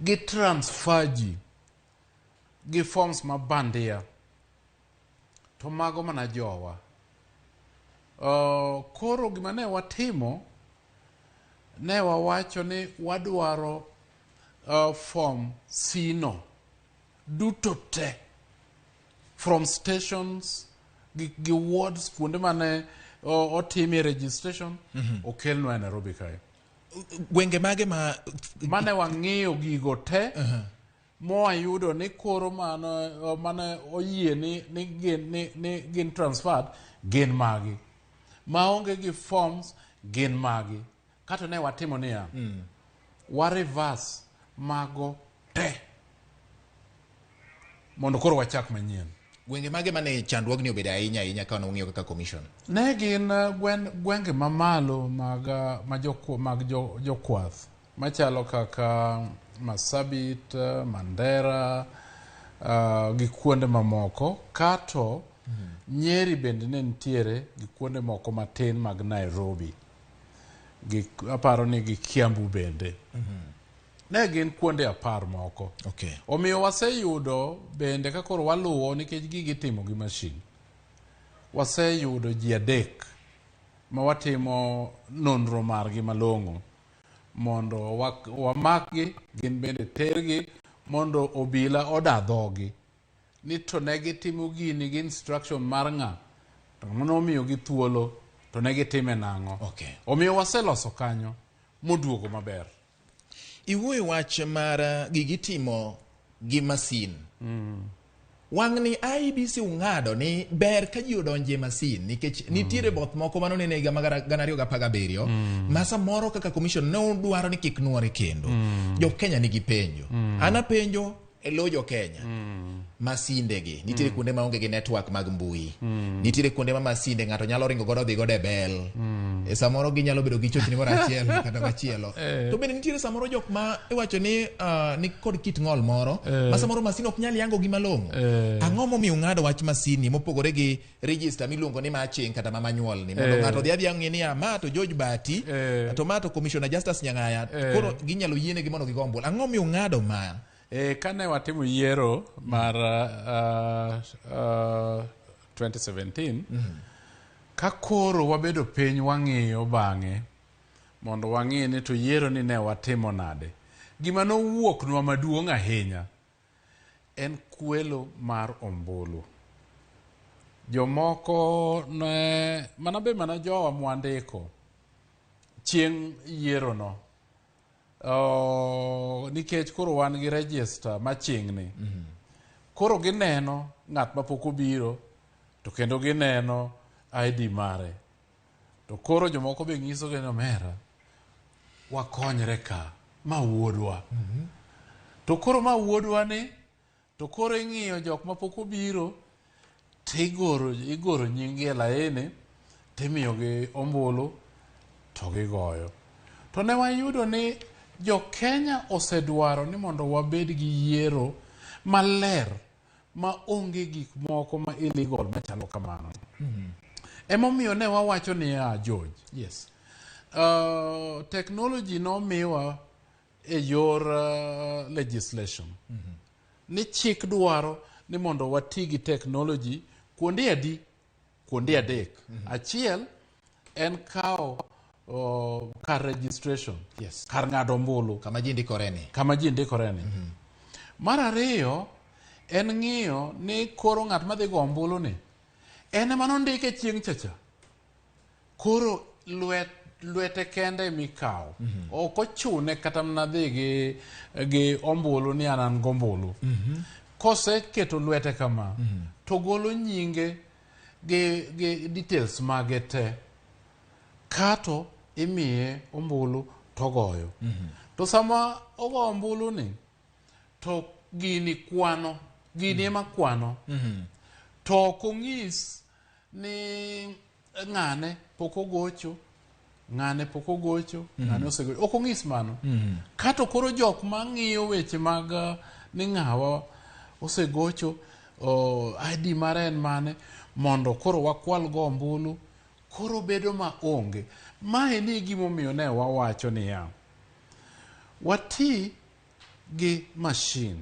Gi transfer ji gi forms ma bandia to mago mana jowa. Koro gima ne watimo ne wawacho ni wadwaro form C no duto te from stations gi wards kuonde mane otimie registration okelnwa e Nairobi kae. Gwenge mage ma mane wang'iyo gigo te mowayudo ni koro mane oyie ni gin transferred gin magi, maonge gi forms gin magi. Kato ne watimo niya, wa reverse mago te mondo koro wachak manyien. Gwenge mage mane chandruogni obedo ahinya ahinya ka ung'iyo kaka commission? Ne gin gwenge mamalo mag jokwath machalo kaka Masabit, Mandera gi kuonde mamoko. Kato Nyeri bende ne nitiere gi kuonde moko matin mag Nairobi gi aparo ni gi Kiambu bende. Ne gin kuonde 10 moko. Omiyo waseyudo bende ka koro waluwo nikech gigi timo gi machine. Waseyudo ji 3 ma watimo nonro margi malong'o mondo wamakgi gin bende tergi mondo obila oda dhogi ni to ne gitimo gini gi instruction mar ng'a to mano omiyo gi thuolo to ne gitime nang'o. Omiyo waseloso kanyo moduogo maber. Iwuoyo wach mar gigi timo gi masin. Wang'ni IEBC ung'ado ni ber ka ji odonje masin nikech nitiere both moko manonene higa mag 2017 ma samoro kaka commission ne udwaro ni kik nuore kendo. Jo Kenya nigi penjo. An apenjo e lo jo Kenya. Masinde gi nitiere kuonde maonge gi network mag mbui. Nitiere kuonde ma masinde ng'ato nyalo ringo godo dhi godo e bel. E samoro ginyalo bedo gi chochni moro achiel kata machielo. To bende nitiere samoro jok ma iwacho ni ni kod kit ng'ol moro ma samoro masin ok nyal yango gi malong'o. Ang'o momiyo ung'ado wach masini mopogore gi register miluongo ni matching kata ma manual ni mondo ng'ato odhi adhiya ng'e ni ma to George Bati to ma to Commissioner Justus Nyang'aya koro ginyalo yienegi mondo gigo ombulu. Ang'o momiyo ung'ado ma? Kane watimo yiero mar 2017 ka koro wabedo piny wang'iyo bang'e mondo wang'i ni to yiero ni ne watimo nade. Gima nowuoknwa maduong' ahinya en kwelo mar ombulu. Jomoko ne mana be mana jowa mwandiko chieng' yiero no. Nikech koro wan gi register machingni. Koro gineno ng'at mapok obiro to kendo gineno ID mare. To koro jomoko be nyiso gi ni omera wakonyre ka ma wuodwa. To koro ma wuodwa ni to koro ing'iyo jok mapok obiro tigoro igoro nying gi e laini timiyogi ombulu to gigoyo. To ne wayudo ni jo Kenya osedwaro ni mondo wabed gi yiero maler ma onge gik moko ma illegal machalo kamano. Emomiyo ne wawacho niya, George. Yes. Technology nomiwa e yor legislation. Ni chik dwaro ni mondo wati gi technology kuonde adi? Kuonde adek. Achiel en kawo kar registration. Yes. Kar ng'ado ombulu. Kama ji ndikore ni. Kama ji ndikore ni. Mar ariyo en ng'iyo ni koro ng'at madhi go ombulu ni en ema nondike chieng' chacha. Koro lwete kende mikawo. Ok ochune kata mana dhi gi ombulu ni an gombulu. Koseketo lwete kama, to golo nyinge gi details mage te. Kato imiye ombulu togoyo. To sama ogo ombulu ni, to gini kwano, gini ema kwano. To ok onyis ni ng'ane pok ogocho, ng'ane pok ogocho, ng'ane osegocho. Ok onyis mano. Kato koro jok mang'iyo weche mag ni ng'awa osegocho, ID mare en mane, mondo koro wakwal go ombulu, koro bedo maonge. Mae ni gimomiyo ne wawacho niya, wati gi machine.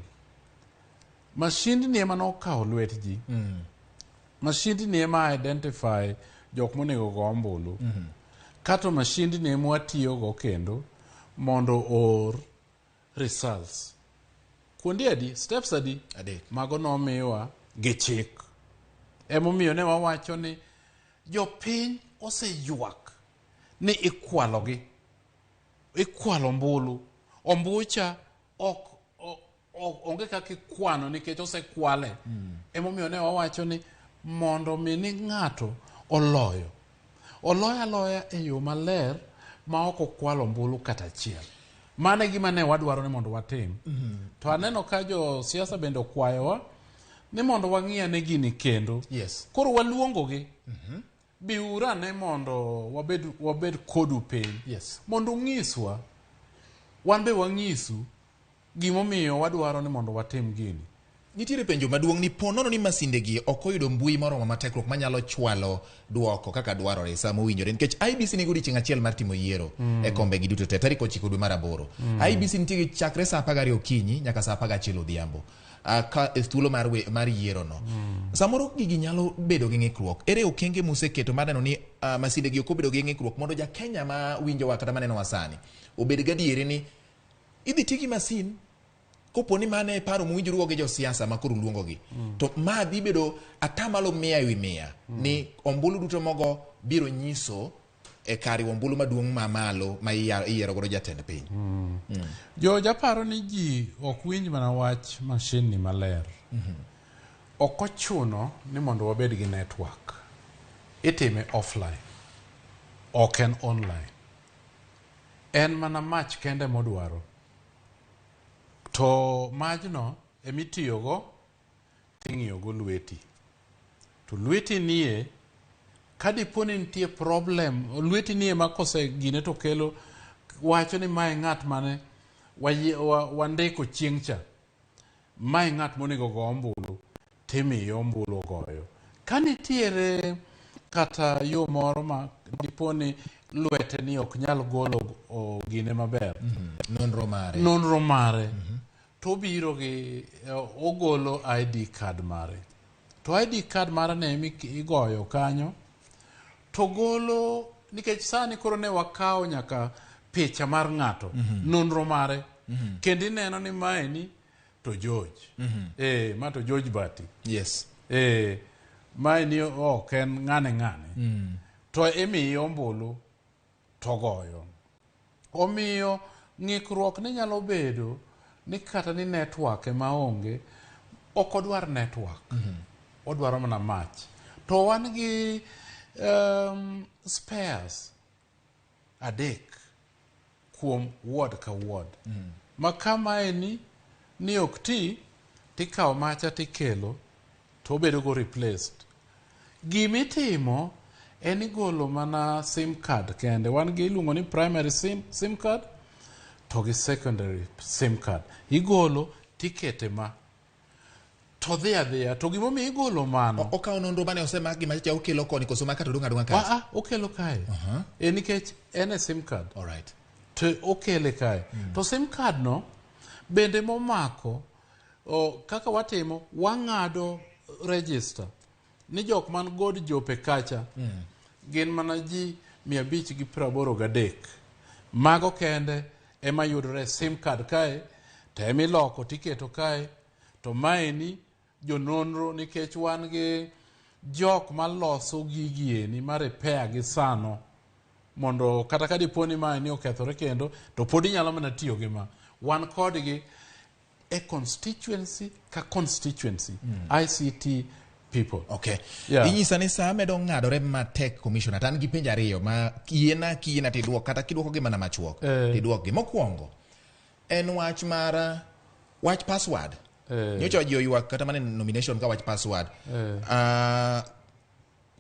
Machine ni ema nokawo lwet ji. Machine ni ema identify jok monego go ombulu. Kato machine ni ema watiyogo kendo mondo oor results. Kuonde adi? Steps adi? Adek. Mago nomiwa gi chik. Emomiyo ne wawacho ni jopiny oseywak ni ikwalogi. Ikwalo ombulu. Ombucha ok onge kaka ikwano nikech osekwale. Emomiyo ne wawacho ni mondo mi ni ng'ato oloyo. Oloyo aloya e yo maler ma ok okwalo ombulu kata achiel. Mano e gima ne wadwaro ni mondo watim. To aneno ka jo siasa bende okwayowa ni mondo wang'i ane gini kendo. Yes. Koro waluongogi. Biuru ane mondo wabed kodu piny. Yes. Mondo ung'iswa. Wan be wang'isu gimomiyo wadwaro ni mondo watim gini. Nitiere penjo maduong' ni po nono ni masinde gi ok oyudo mbui moromo ma tekruok manyalo chwalo duoko kaka dwarore sama owinjore, nikech IEBC nigi odiechieng' achiel mar timo yiero e kombe gi duto te tarik 9 dwe mar 8. IEBC nitie gi chakre saa 12 okinyi nyaka saa 11 odhiambo ka e thuolo mar yiero no. Samoro gigi nyalo bedo gi ng'ikruok. Ere okenge museketo mar neno ni masinde gi ok obedo gi ng'ikruok mondo ja Kenya ma winjowa kata manenowa sani obed gadieri ni idhi ti gi masin kopo ni mane e paro mowinjorugo gi josiasa ma koro luongogi. To ma dhi bedo atamalo 100% ni ombulu duto mogo biro nyiso e kar ombulu maduong' ma malo ma iyiero godo jatend piny. Jo japaro ni ji ok winj mana wach mashin ni maler. Ok ochuno ni mondo wabed gi network. Itime offline. Ok en online. En mana mach kende modwaro. To majno emitiyogo ting'iyogo lweti. To lweti nie, ka dipo ni nitie problem, lweti nie ma kose gine to kelo wacho ni mae ng'at mane wandiko chieng' cha. Mae ng'at monego go ombulu, timiye ombulu ogoyo. Ka nitiere kata yo moro ma dipo ni lwete ni ok nyal golo gine maber. Nonro mare. Nonro mare. To obiro gi ogolo ID card mare. To ID card mare ne igoyo kanyo to golo, nikech sani koro ne wakawo nyaka picha mar ng'ato, nonro mare. Kendo ineno ni maeni to George. Ma to George Bati. Yes. Mae ni ok en ng'ane ng'ane. To imiye ombulu to goyo. Omiyo ng'ikruok ni nyalo bedo ni kata ni network ema onge, ok odwar network. Odwaro mana mach. To wan gi spares 3 kuom ward ka ward. Ma kamaeni ni ok ti, tikawo macha tikelo to obedo go replaced. Gimitimo en igolo mana sim card kende. Wan gi iluongo ni primary sim card to gi secondary sim card. Igolo tikete ma. To dhi adhiya. To gimomiyo igolo mano. Okawo nonro mane osemak gi macha okelo koni koso ma kata odong' adong'a kae? Okelo kae. E nikech en e sim card. All right. To okele kae. To sim card no bende momako kaka watimo wang'ado register ni jok man god jope kacha gin mana ji 583. Mago kende ema yudore sim card kae to ema iloko tiketo kae to maeni jononro nikech wan gi jok maloso gigi eni ma repair gi sano mondo kata ka dipo ni maeni okethore kendo to pod inyalo mana tiyo gi ma. Wan kodgi e constituency ka constituency ICT people. Okay. Yeah. Inyisa ni saa medo ng'adore matek commissioner. To an gi penjo ariyo ma kiyiena tiduok kata kiduoko gi mana machuok. Tiduok gi. Mokwongo en wach mar wach password. Nyocha ji oywak kata mana nomination ka wach password.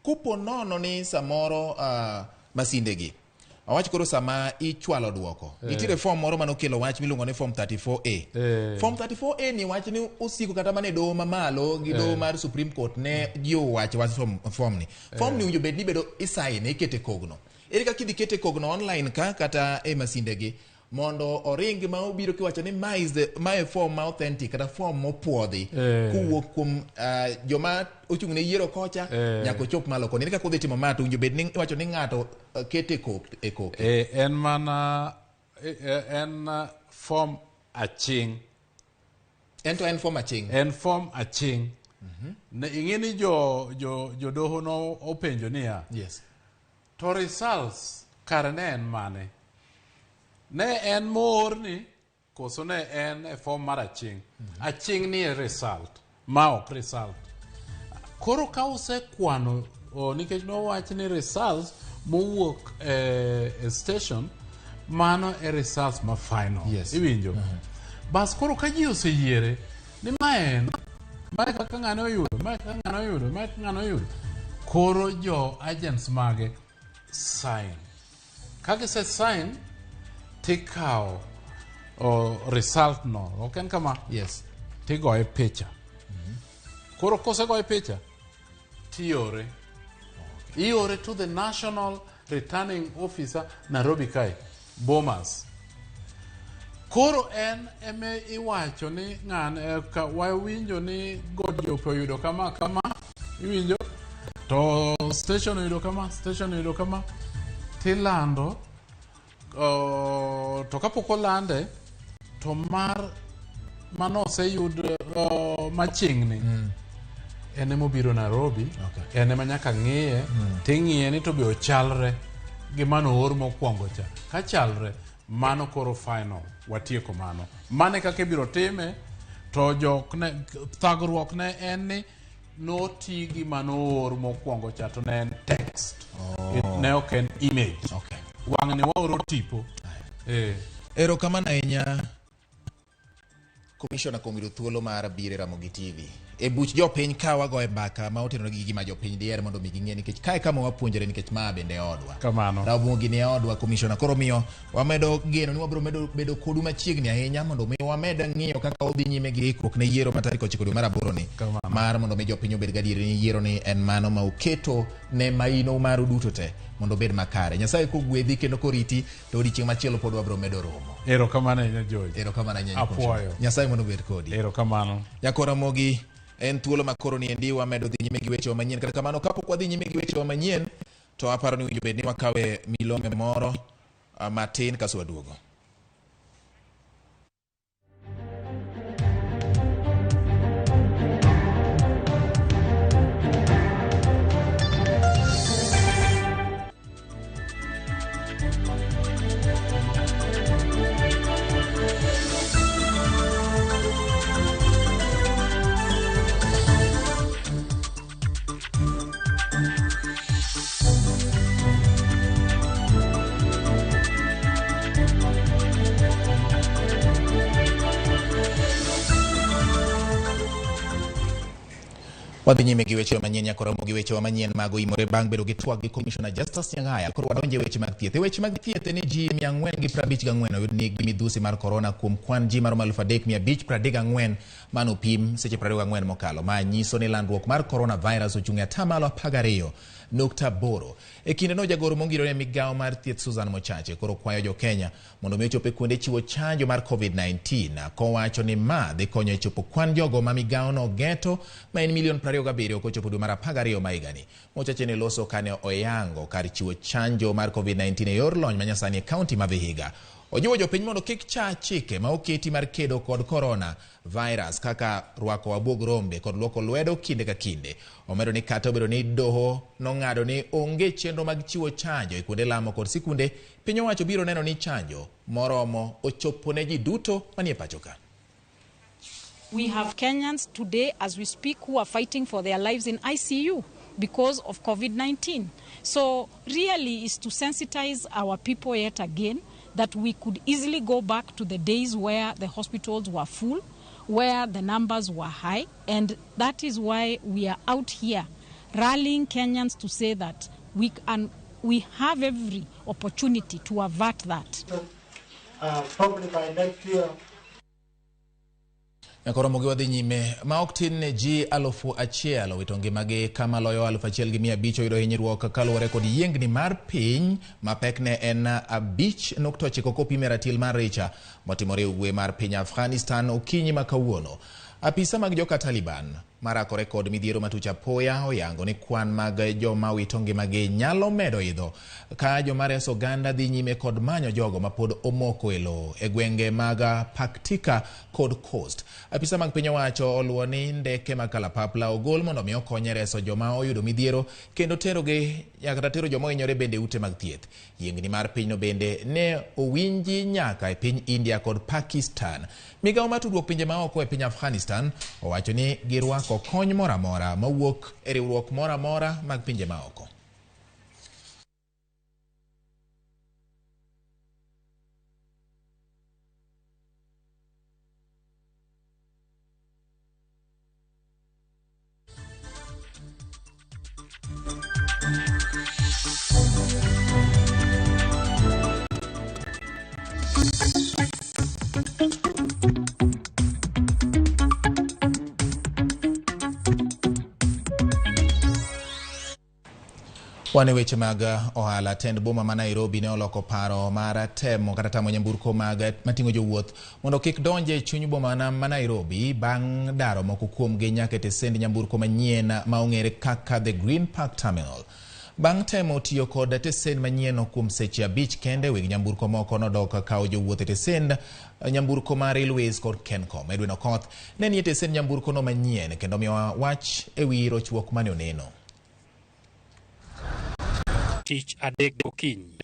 Kopo nono ni samoro masinde gi awach koro sama ichwalo duoko. Nitiere form moro manokelo wach miluongo ni form 34A. Form 34A ni wach ni osiko kata mana e doho mamalo gi doho mar Supreme Court ne ji owacho wach form ni. Form ni owinjo bed ni bedo isaine ikete kogno. Ere kaka idhi kete kogno online ka kata e masinde gi mondo oring ma obiro kiwacho ni ma is the ma e form ma authentic kata form mopuodhi kowuok kuom joma ochung' ne yiero kocha nyaka ochop malo koni. Ere kaka udhi timo ma to owinjo bed ni iwacho ni ng'ato kete e koke. En mana en form aching'. En to en form aching'. En form aching'. Ne ing'e ni jodoho no openjo niya. Yes. To results kare ne en mane? Ne en moorni koso ne en e form mar aching'? Aching' ni e result, ma ok result. Koro ka usekwano nikech nowach ni results mowuok e station mano e results ma final. Yes. Iwinjo? Bas koro ka ji oseyiere ni ma en mae kaka ng'ane oyudo, mae kaka ng'ane oyudo, mae kaka ng'ane oyudo. Koro jo agents mage sign. Ka gise sign tikawo result no. Ok en kama? Yes. Tigoye picha. Koro kosegoye picha tiore. Iore to the National Returning Officer Nairobi kae, Bomas. Koro en eme iwacho ni ng'ane ka wawinjo ni God Jope oyudo kama kama, iwinjo? To station oyudo kama, station oyudo kama, tilando to kapok olande to mar mano oseyud maching'ni en emobiro Nairobi. En ema nyaka ng'iye ting'iye ni to be ochalre gi mano oor mokwongo cha. Ka chalre mano koro final watieko mano. Mano kaka ibiro time to jok ne thagruok ne en ni noti gi mano oor mokwongo cha to ne en text. Ne ok en image. Wang'ni waoro tipo. Erokamano ahinya Commissioner kuom yudo thuolo mar biro e Ramogi TV. E buch jopiny ka wagoye mbaka ma otenore gi gima jopiny diher mondo mi ging'e nikech kae kama wapuonjore nikech ma bende e odwa. Kamano. Ramogi ni e odwa Commissioner. Koro miyo wamedo geno ni wabiro medo bedo kodu machiegni ahinya mondo mi wamed ng'iyo kaka udhi nyime gi ikruok ne yiero ma tarik 9 dwe mar 8 ni. Mar mondo mi jopiny obed gadieri ni yiero ni en mano ma uketo ne maino maru duto te mondo obed makare. Nyasaye kogwedhi kendo koriti to odiechieng' machielo pod wabiro medo romo. Erokamano ahinya George. Erokamano ahinya. Apuoyo. Nyasaye mondo obed kodi. Erokamano. Nyakora Ramogi, en thuolo ma koro ni endi wamedo dhi nyime gi wechewa manyien. Kata kamano kapok wadhi nyime gi wechewa manyien to aparo ni winjo bed ni wakawe milome moro matin kaso waduogo. Wadhi nyime gi weche manyien nyakoromo gi weche manyien mag oimore bang' bedo gi twak gi Commissioner Justus Nyang'aya. Koro wadonje weche mag thieth. E weche mag thieth ni ji 454 oyud ni gi midhusi mar korona kuom kwan ji maromo 3534 manopim seche 24 mokalo. Ma nyiso ni landruok mar coronavirus ochung' e atamalo 12.8. E kindeno jagoro mongirore e migawo mar thieth Susan Mochache koro kwayo jo Kenya mondo mi ochop e kuonde chiwo chanjo mar COVID-19 kowacho ni ma dhi konyo e chopo kwan jogo ma migawono geto ma en milion 27 kochopo dwe mar 12 ma higani. Mochache ne loso kane oyango kar chiwo chanjo mar COVID-19 e yor lony manyasani e kaunti ma Vihiga. Ojiwo jopiny mondo kik cha chike ma oketi mar kedo kod corona virus kaka rwako abuog rombe kod luoko lwedo kinde ka kinde. Omedo ni kata obedo ni doho nong'ado ni onge chenro mag chiwo chanjo e kuonde lamo kod sikunde, piny owacho biro neno ni chanjo moromo ochopo ne ji duto manie pacho ka. We have Kenyans today, as we speak, who are fighting for their lives in ICU because of COVID-19. So really is to sensitize our people yet again that we could easily go back to the days where the hospitals were full, where the numbers were high, and that is why we are out here rallying Kenyans to say that we have every opportunity to avert that. Probably by next year. Nyakoromo gi wadhi nyime ma ok tin ne ji 1000 owito ngimagi kama loyo 1500 oyudo hinyruok kaluwore kod yiengni mar piny ma pekne en 5.9 kopim e ratil mar Richter motimore e ugwe mar piny Afghanistan okinyi ma kawuono. Apisa mag joka Taliban marakore kod midhiero matuch apoya oyango ni kwan mag joma wito ngimagi nyalo medo idho ka joma reso oganda dhi nyime kod manyo jogo mapod omoko e lowo e gwenge mag Paktika kod Coast. Apisa mag piny owacho oluwo ni ndeke mag kalapapla ogol mondo mi okony e reso joma oyudo midhiero kendo terogi nyaka tero joma ohinyore bende ute mag thieth. Yiengni mar pinyno bende ne owinji nyaka e piny India kod Pakistan. Migawo mar tudruok pinje maoko e piny Afghanistan owacho ni girwako kony moro amora mawuok e riwruok moro amora mag pinje maoko. Wan e weche mag ohala. Tend boma ma Nairobi ne oloko paro mar temo kata tamo nyamburko mag mating'o jowuoth mondo kik donje e chuny boma ma Nairobi bang' daro moko kuomgi nyaka e tesend nyamburko manyien ma ong'ere kaka The Green Park Terminal. Bang' temo tiyo kod tesend manyienno kuom seche 5 kende, weg nyamburko moko nodok kawo jowuoth e tesend nyamburko mar Railways kod Kencom. Edwin Okoth ne nie tesend nyamburko no manyien kendo miyowa wach ewi rochruok mane oneno. Tich adek gokinyi,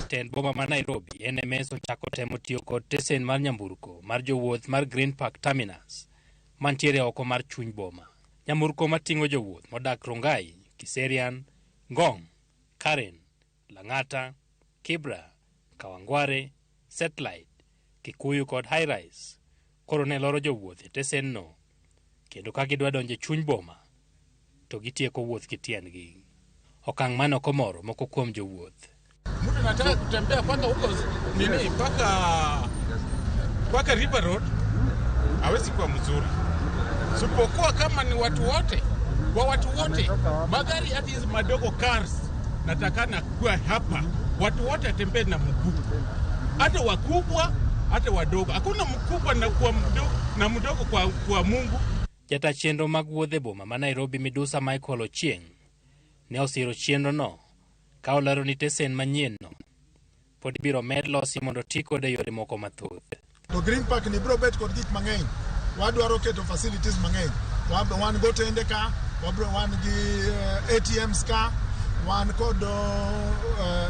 tend boma ma Nairobi NMS ochako temo tiyo kod tesen mar nyamburko mar jowuoth mar Green Park Terminus mantiere oko mar chuny boma. Nyamburko mating'o jowuoth modak Rongai, Kiserian, Ngong, Karen, Lang'ata, Kibra, Kawangware, Satellite, Kikuyu kod High Rise koro ne loro jowuoth e tesenno, kendo ka gidwa donjo e chuny boma to gitieko wuoth gi tiendgi. Okang' mano ok omoro moko kuom jowuoth. Mtu anataka kutembea mpaka huko nini mpaka River Road hawezi kuwa mzuri. Sipokuwa kama ni watu wote, kwa watu wote magari hata hizi madogo cars natakana kuwa hapa. Watu wote atembee na mguu. Hata wakubwa, hata wadogo. Hakuna mkubwa na kuwa mdogo na mdogo kwa Mungu. Jata chenro mag wuodhe boma ma Nairobi Midusa Michael Ochieng ne osiro chenro no ka olero ni tesen manyien no pod ibiro med losi mondo ti kode e yore moko mathoth. To Green Park ni biro bet kod gik mang'eny. Wadwaro keto facilities mang'eny. Wan go tende ka, wan gi ATMs ka, wan kod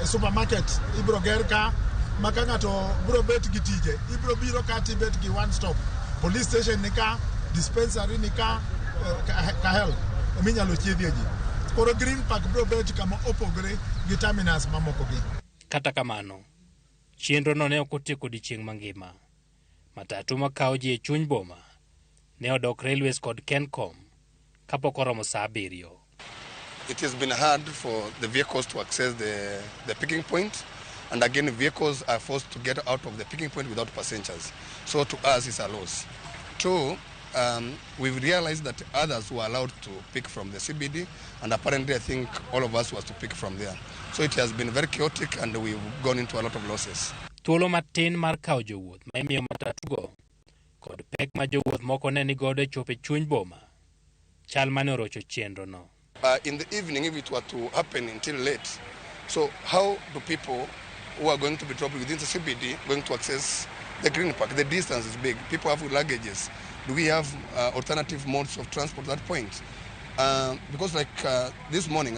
supermarket ibiro ger ka, ma ka ng'ato biro bet gi tije, ibiro biro ka tibet gi one stop. Police station ni ka, dispensary ni ka, ka health minyalo chiedhie ji. Koro Green Park biro bet kama opogore gi terminus mamoko gi. Kata kamano, chenro no ne ok otieko odiechieng' mangima. Matatu makawo ji e chuny boma ne odok Railways kod Kencom kapok oromo saa 7. It has been hard for the vehicles to access the picking point, and again vehicles are forced to get out of the picking point without passengers. So to us it's a loss. Two, we've realized that others were allowed to pick from the CBD, and apparently I think all of us was to pick from there. So it has been very chaotic and we've gone into a lot of losses. Thuolo matin mar kawo jowuoth ma imiyo matatu kod pek ma jowuoth moko ne ni godo e chopo e chuny boma, chal mane orocho chenro no. In the evening, if it were to happen until late, so how do people who are going to be dropped within the CBD going to access the Green Park? The distance is big. People have luggages. Do we have alternative modes of transport at that point? Because like this morning,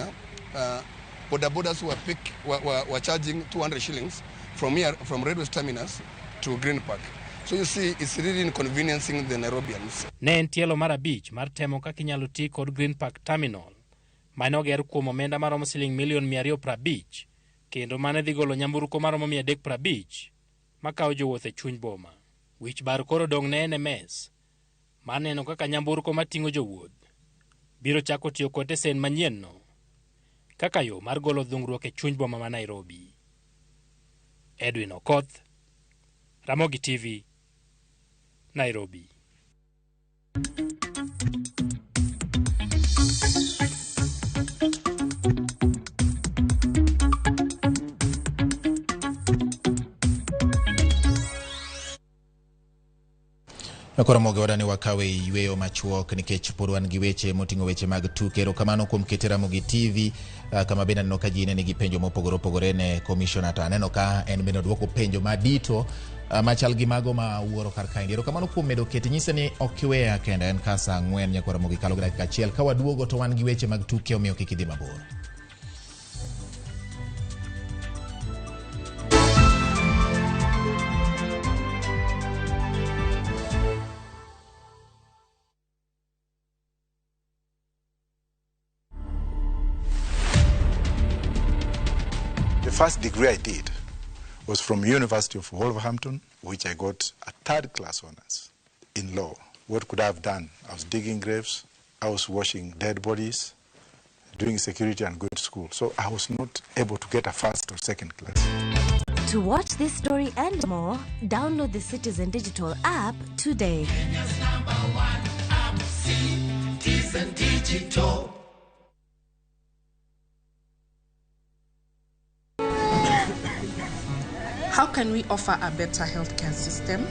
boda bodas were charging 200 shillings from here, from railway terminus to Green Park. So you see, it's really inconveniencing the Nairobians. Ne en tielo mar 5 mar temo kaka inyalo ti kod Green Park Terminal mane oger kuom omenda maromo siling milion 250 kendo mane dhi golo nyamburko maromo 350 makawo jowuoth e chuny boma. Wich bar koro dong' ne NMS mar neno kaka nyamburko mating'o jowuoth biro chako tiyo kod tesen manyien no kaka yo mar golo dhungruok e chuny boma ma Nairobi. Edwin Okoth, Ramogi TV, Nairobi. Koro moge wadani wakawe yweyo machuok nikech pod wan gi weche moting'o weche mag tuke. Erokamano kuom kete Ramogi TV, kama bende aneno ka ji ne nigi penjo mopogore opogore ne commissioner, to aneno ka en bende odwoko penjo madito machal gi mago ma wuoro kar kaendi. Erokamano kuom medo kete, nyise ni ok iweya kenda, en ka saa 4 nyaka Ramogi kalo gi dakika 1. Ka waduogo to wan gi weche mag tuke, omiyo kik idhi mabor. The first degree I did was from University of Wolverhampton, which I got a third class honors in law. What could I have done? I was digging graves, I was washing dead bodies, doing security and going to school. So I was not able to get a first or second class. To watch this story and more, download the Citizen Digital app today. Kenya's #1 app, Citizen Digital. How can we offer a better healthcare system?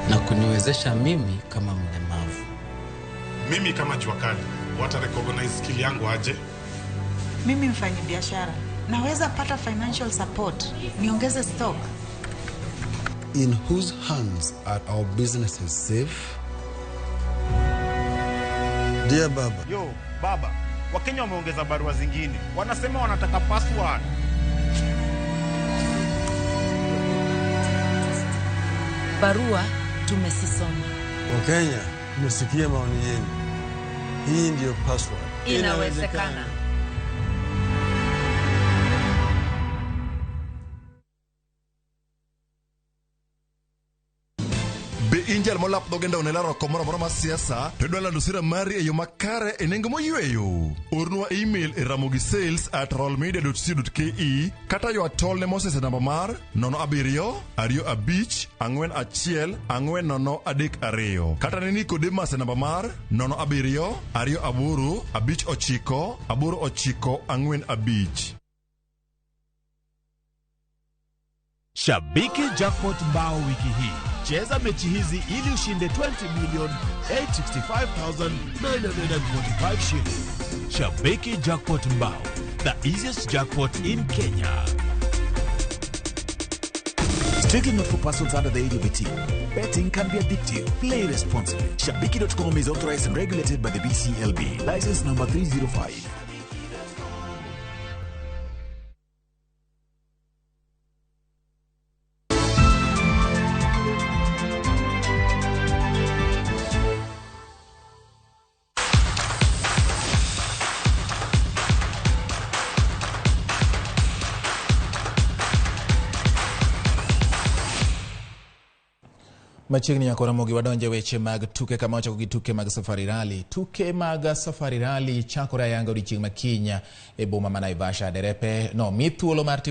Na kuniwezesha mimi kama mlemavu. Mimi kama jua kali, wata recognize skill yangu aje? Mimi mfanyi biashara, naweza pata financial support, niongeze stock. In whose hands are our businesses safe? Dear Baba. Yo, Baba, Wakenya wameongeza barua zingine. Wanasema wanataka password. Barua tumesisoma. Wakenya, tumesikia maoni yenu. Hii ndio password. Inawezekana. Be in jal molap dhoge ndawo ne laro oko moro amora mar siasa to idwa lando sira mari e yo makare e nengo moyweyo. Ornwa email e ramogisales@royalmedia.co.ke kata ywa tol ne Moses e namba mar 07 25 41 40 32 kata ne Nicodemus e namba mar 07 28 59 89 45. Shabiki Jackpot Mbao wiki hii. Cheza mechi hizi ili ushinde 20,865,945 shillings. Shabiki Jackpot Mbao, the easiest jackpot in Kenya. Strictly not for persons under the age of 18. Betting can be addictive. Play responsibly. Shabiki.com is authorized and regulated by the BCLB. License number 305. Machiegni nyaka Ramogi wadonje weche mag tuke kama wachako gi tuke mag Safari Rally. Tuke mag Safari Rally chakore ayanga odiochieng' ma kiny e boma ma Naivasha. Derepe no mi thuolo mar timo